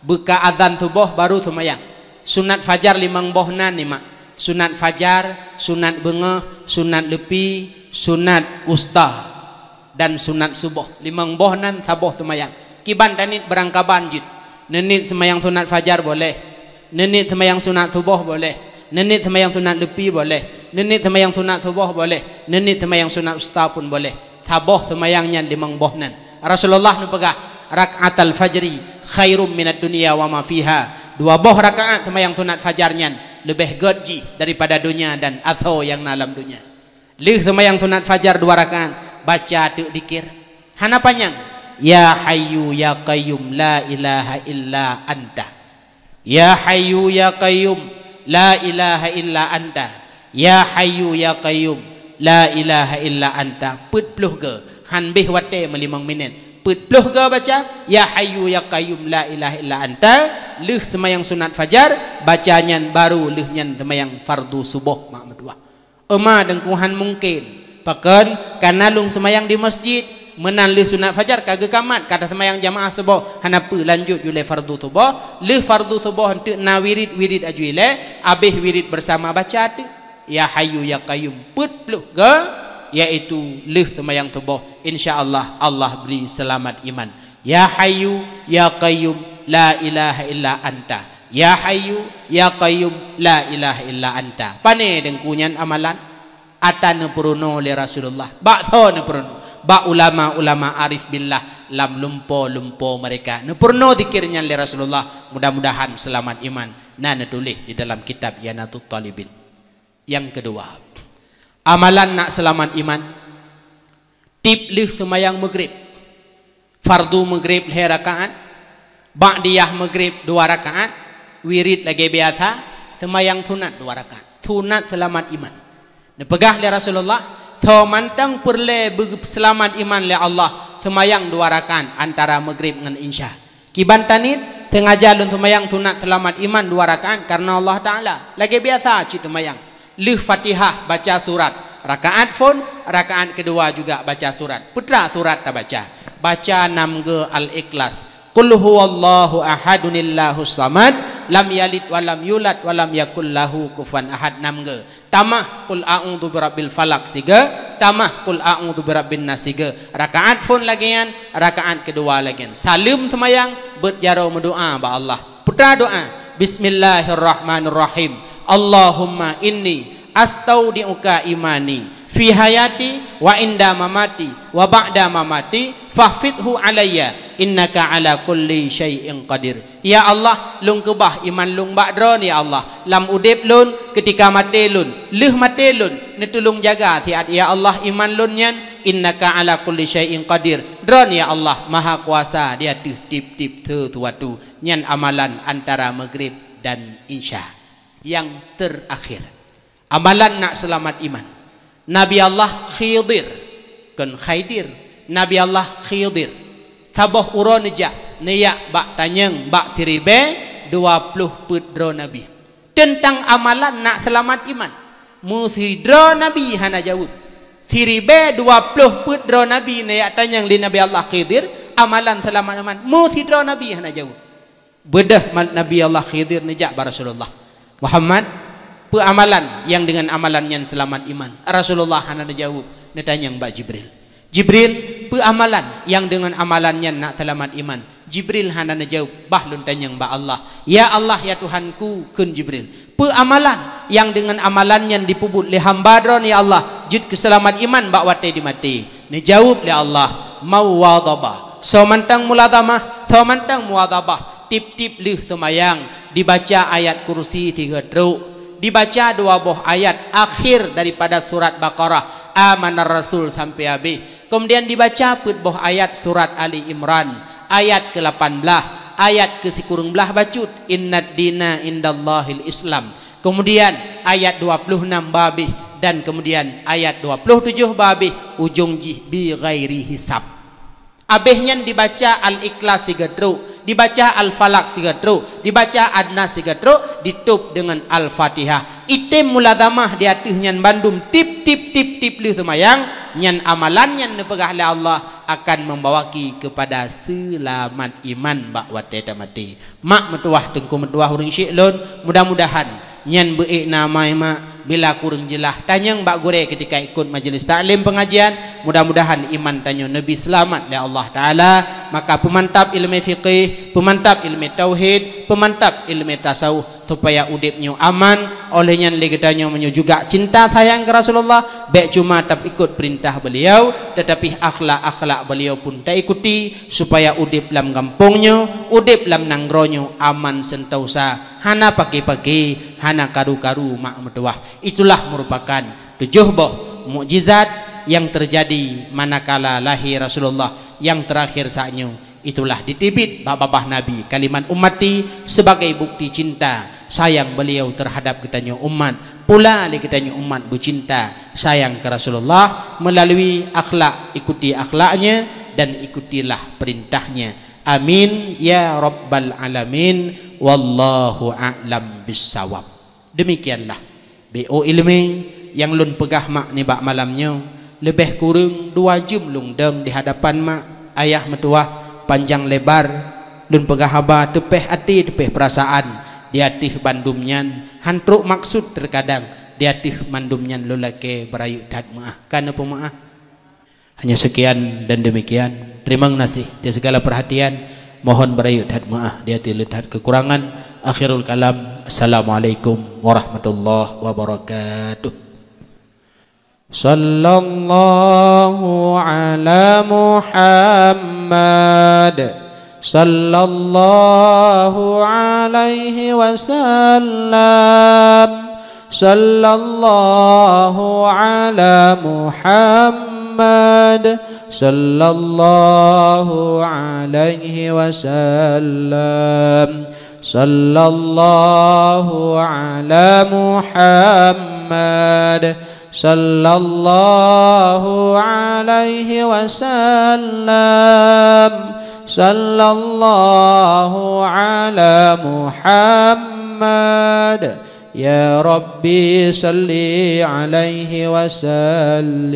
Beuka azan suboh baru seumayang. Sunat fajar limong boh nan nyoe, sunat fajar, sunat beungoh, sunat leupie, sunat wusta, dan sunat suboh. Limong boh nan saboh seumayang. Kiban taniet beurangkaban jeuet. Neuniet seumayang sunat fajar boleh. Neuniet seumayang sunat suboh boleh. Neuniet seumayang sunat leupie boleh. Neuniet seumayang sunat suboh boleh. Neuniet seumayang sunat wusta pun boleh. Saboh seumayang nyan limong boh nan. Rasulullah neupeugah, "Rak'atal fajri khairum minad dunya wa ma fiha." Dua boh rakaat seumayang sunat fajar nyan leubeh gét jih daripada donya dan asoe nyang na lam donya. Lheueh seumayang sunat fajar dua rakaat, baca teuk zikir. Hana panyang. "Ya Hayyu ya Qayyum la ilaha illa anta. Ya Hayyu ya Qayyum la ilaha illa anta. Ya Hayyu ya Qayyum la ilaha illa anta." Peuet ploh goe, han béh watée meulimong minét. Peuet ploh goe baca, "Ya Hayyu ya Qayyum la ilaha illa anta." Lheueh seumayang sunat fajar, baca nyan baru lheueh nyan seumayang fardu suboh mak meutuwah. Teuma deungon han mungken. Pakon? Kareuna lôn seumayang di masjid. Meunan lheueh sunat fajar ka geukamat, ka taseumayang jamaah suboh, hana peue, lanjut ju lé fardu suboh. Lheueh fardu suboh eunteuk na wirid, wirid aju ilée, abéh wirid bersama baca teuk, "Ya Hayyu ya Qayyum," peuet ploh goe, yaitu lheueh seumayang suboh. Insya Allah, Allah bri seulamat iman. "Ya Hayyu ya Qayyum la ilaha illa anta. Ya Hayyu ya Qayyum la ilaha illa anta." Pane deungon nyan amalan? Ata neupeurunoe lé Rasulullah. Bak soe neupeurunoe? Bak ulama-ulama arif billah lam lumpo-lumpo mereka. Neupeurunoe zikir nyan lé Rasulullah. Mudah-mudahan seulamat iman. Na neutuléh di dalam kitab I'anatut Talibin. Nyang keudua, amalan nak seulamat iman. Tiep lheueh seumayang Maghrib, fardu Maghrib lhée rakaat, ba'diyah Maghrib dua rakaat, wirid lagée biasa, seumayang sunat dua rakaat. Sunat seulamat iman. Neupeugah lé Rasulullah, "Soe mantong peureulée beuseulamat iman lé Allah, seumayang dua rakaat antara Maghrib ngon Isya." Kiban taniet, teungaja lôn seumayang sunat seulamat iman dua rakaat kareuna Allah Taala. Lagée biasa cit seumayang. Lheueh Fatihah baca surat, rakaat phon, rakaat keudua juga baca surat. Peue teuma surat tabaca? Baca nam goe Al-Ikhlas. Qul huwallahu ahadunillahus samad, lam yalid walam yulad walam yakul lahu kufuwan ahad, nam goe. Tamah Qul a'udzu birabbil falaq sigoe, tamah Qul a'udzu birabbin nas sigoe. Rakaat phon lagée nyan, rakaat keudua lagée nyan. Saleuem seumayang, beuet jaroe meudoá bak Allah. Peue teuma doá, "Bismillahirrahmanirrahim. Allahumma inni astaudi'uka imani fi hayati wa inda mamati wa ba'da mamati, fahfidhu alayya, innaka ala kulli syai'in qadir." Ya Allah, lôn keubah iman lôn bak Droeneuh, ya Allah, lam udeb lôn, keutika maté lôn, lheueh maté lôn, neutulông jaga siat, ya Allah, iman lôn nyan, innaka ala kulli syai'in qadir. Droeneuh, ya Allah, maha kuasa di ateueh tiep-tiep seusuatu. Nyan amalan antara Maghrib dan Isya. Nyang teurakhir, amalan nak seulamat iman. Nabi Allah Khidir, kon Khaidir. Nabi Allah Khidir, saboh uroe neujak, neujak bak tanyong, bak siribée dua ploh peuet droe nabi. Teuntang amalan nak seulamat iman, meusidroe nabi hana jaweueb. Siribée dua ploh peuet droe nabi neujak tanyong lé Nabi Allah Khidir, amalan seulamat iman, meusidroe nabi hana jaweueb. Beudôh ma-, Nabi Allah Khidir neujak bak Rasulullah, "Muhammad, peue amalan nyang deungon amalan nyan seulamat iman?" Rasulullah hana neujaweueb, neutanyong bak Jibril. "Jibril, peue amalan nyang deungon amalan nyan nak seulamat iman?" Jibril hana neujaweueb, "Bah lôn tanyong bak Allah." "Ya Allah, ya Tuhanku," kheun Jibril, "peue amalan nyang deungon amalan nyan jipeubuet lé hamba Droeneuh, ya Allah, jeuet keu seulamat iman bak watée jimaté?" Neujaweueb lé Allah, "Muwadhabah." Soe mantong muladhamah, soe mantong muwadhabah. Tiep-tiep lheueh seumayang, dibaca ayat kursi tiga trok, dibaca dua boh ayat akhir daripada surat Baqarah, Amanar Rasul sampai habéh. Kemudian dibaca peuet boh ayat surat Ali Imran, ayat keu lapan blaih, ayat keu sikureueng blaih bacut, "Innad dina indallahil Islam." Kemudian ayat dua puluh enam babeh dan kemudian ayat dua puluh tujoh babeh, ujong jih bi ghairi hisab. Abeh nyan dibaca Al-Ikhlas siga trok, dibaca Al-Falaq siga trok, dibaca An-Nas siga trok, ditôb deungon Al-Fatihah. Item mulazamah di ateueh nyan bandum tip, tip, tip, tip lheueh seumayang, Nyan amalan nyang neupeugah lé Allah akan membawaki kepada seulamat iman bak watée tamaté. Mak meutuwah, teungku meutuwah, ureuëng syik lôn, mudah-mudahan nyan beuék na amai mak bila kureueng jeulaih tanyong bak gurée keutika ikot majelis taklim peungajian. Mudah-mudahan iman tanyoe neubi seulamat lé Allah Taala. Maka peumantap iéleumé fiqih, peumantap iéleumé tauhid, peumantap iéleumé tasawuf, supaya udeb nyoe aman. Óh lheueh nyan lé geutanyoe meunyoe juga cinta sayang keu Rasulullah, bék cuma taikot peurintah beliau, tetapi akhlak-akhlak beliau pun taikuti, supaya udeb lam gampông nyoe, udeb lam nanggroe nyoe aman sentosa, hana paki-paki, hana karu-karu mak meutuwah. Itulah merupakan tujoh boh mukjizat yang terjadi manakala lahé Rasulullah yang terakhir saat nyoe. Itulah diteubiet bak babah Nabi kalimat ummati sebagai bukti cinta sayang beliau terhadap geutanyoe umat. Pula lé geutanyoe umat beucinta sayang keu Rasulullah melalui akhlak, ikuti akhlaknya dan ikutilah perintahnya. Amin ya rabbal alamin. Wallahu a'lam bissawab. Demikianlah B O iéleumé nyang lôn peugah mak nibak malam nyoe. Leubeh kureueng dua jeuem lôn dong di hadapan mak, ayah meutuwah, panjang lebar lôn peugah haba, teupeh até, teupeh peurasaan. Di ateueh bandum nyan han trok maksud, teukadang di ateueh bandum nyan lôn lakée beurayeuk that meuáh. Ka neupeumeuáh? Hanya sekian dan demikian. Teurimong gaséh di segala perhatian. Mohon beurayeuk that meuáh di ateueh lôn that keukurangan. Akhirul kalam. Assalamualaikum warahmatullahi wabarakatuh. Sallallahu ala Muhammad. Sallallahu alaihi wasallam. Sallallahu ala Muhammad. Sallallahu alaihi wasallam. Sallallahu ala Muhammad. Sallallahu alaihi wasallam. Sallallahu ala Muhammad. Ya Rabbi, salli alaihi wasallim.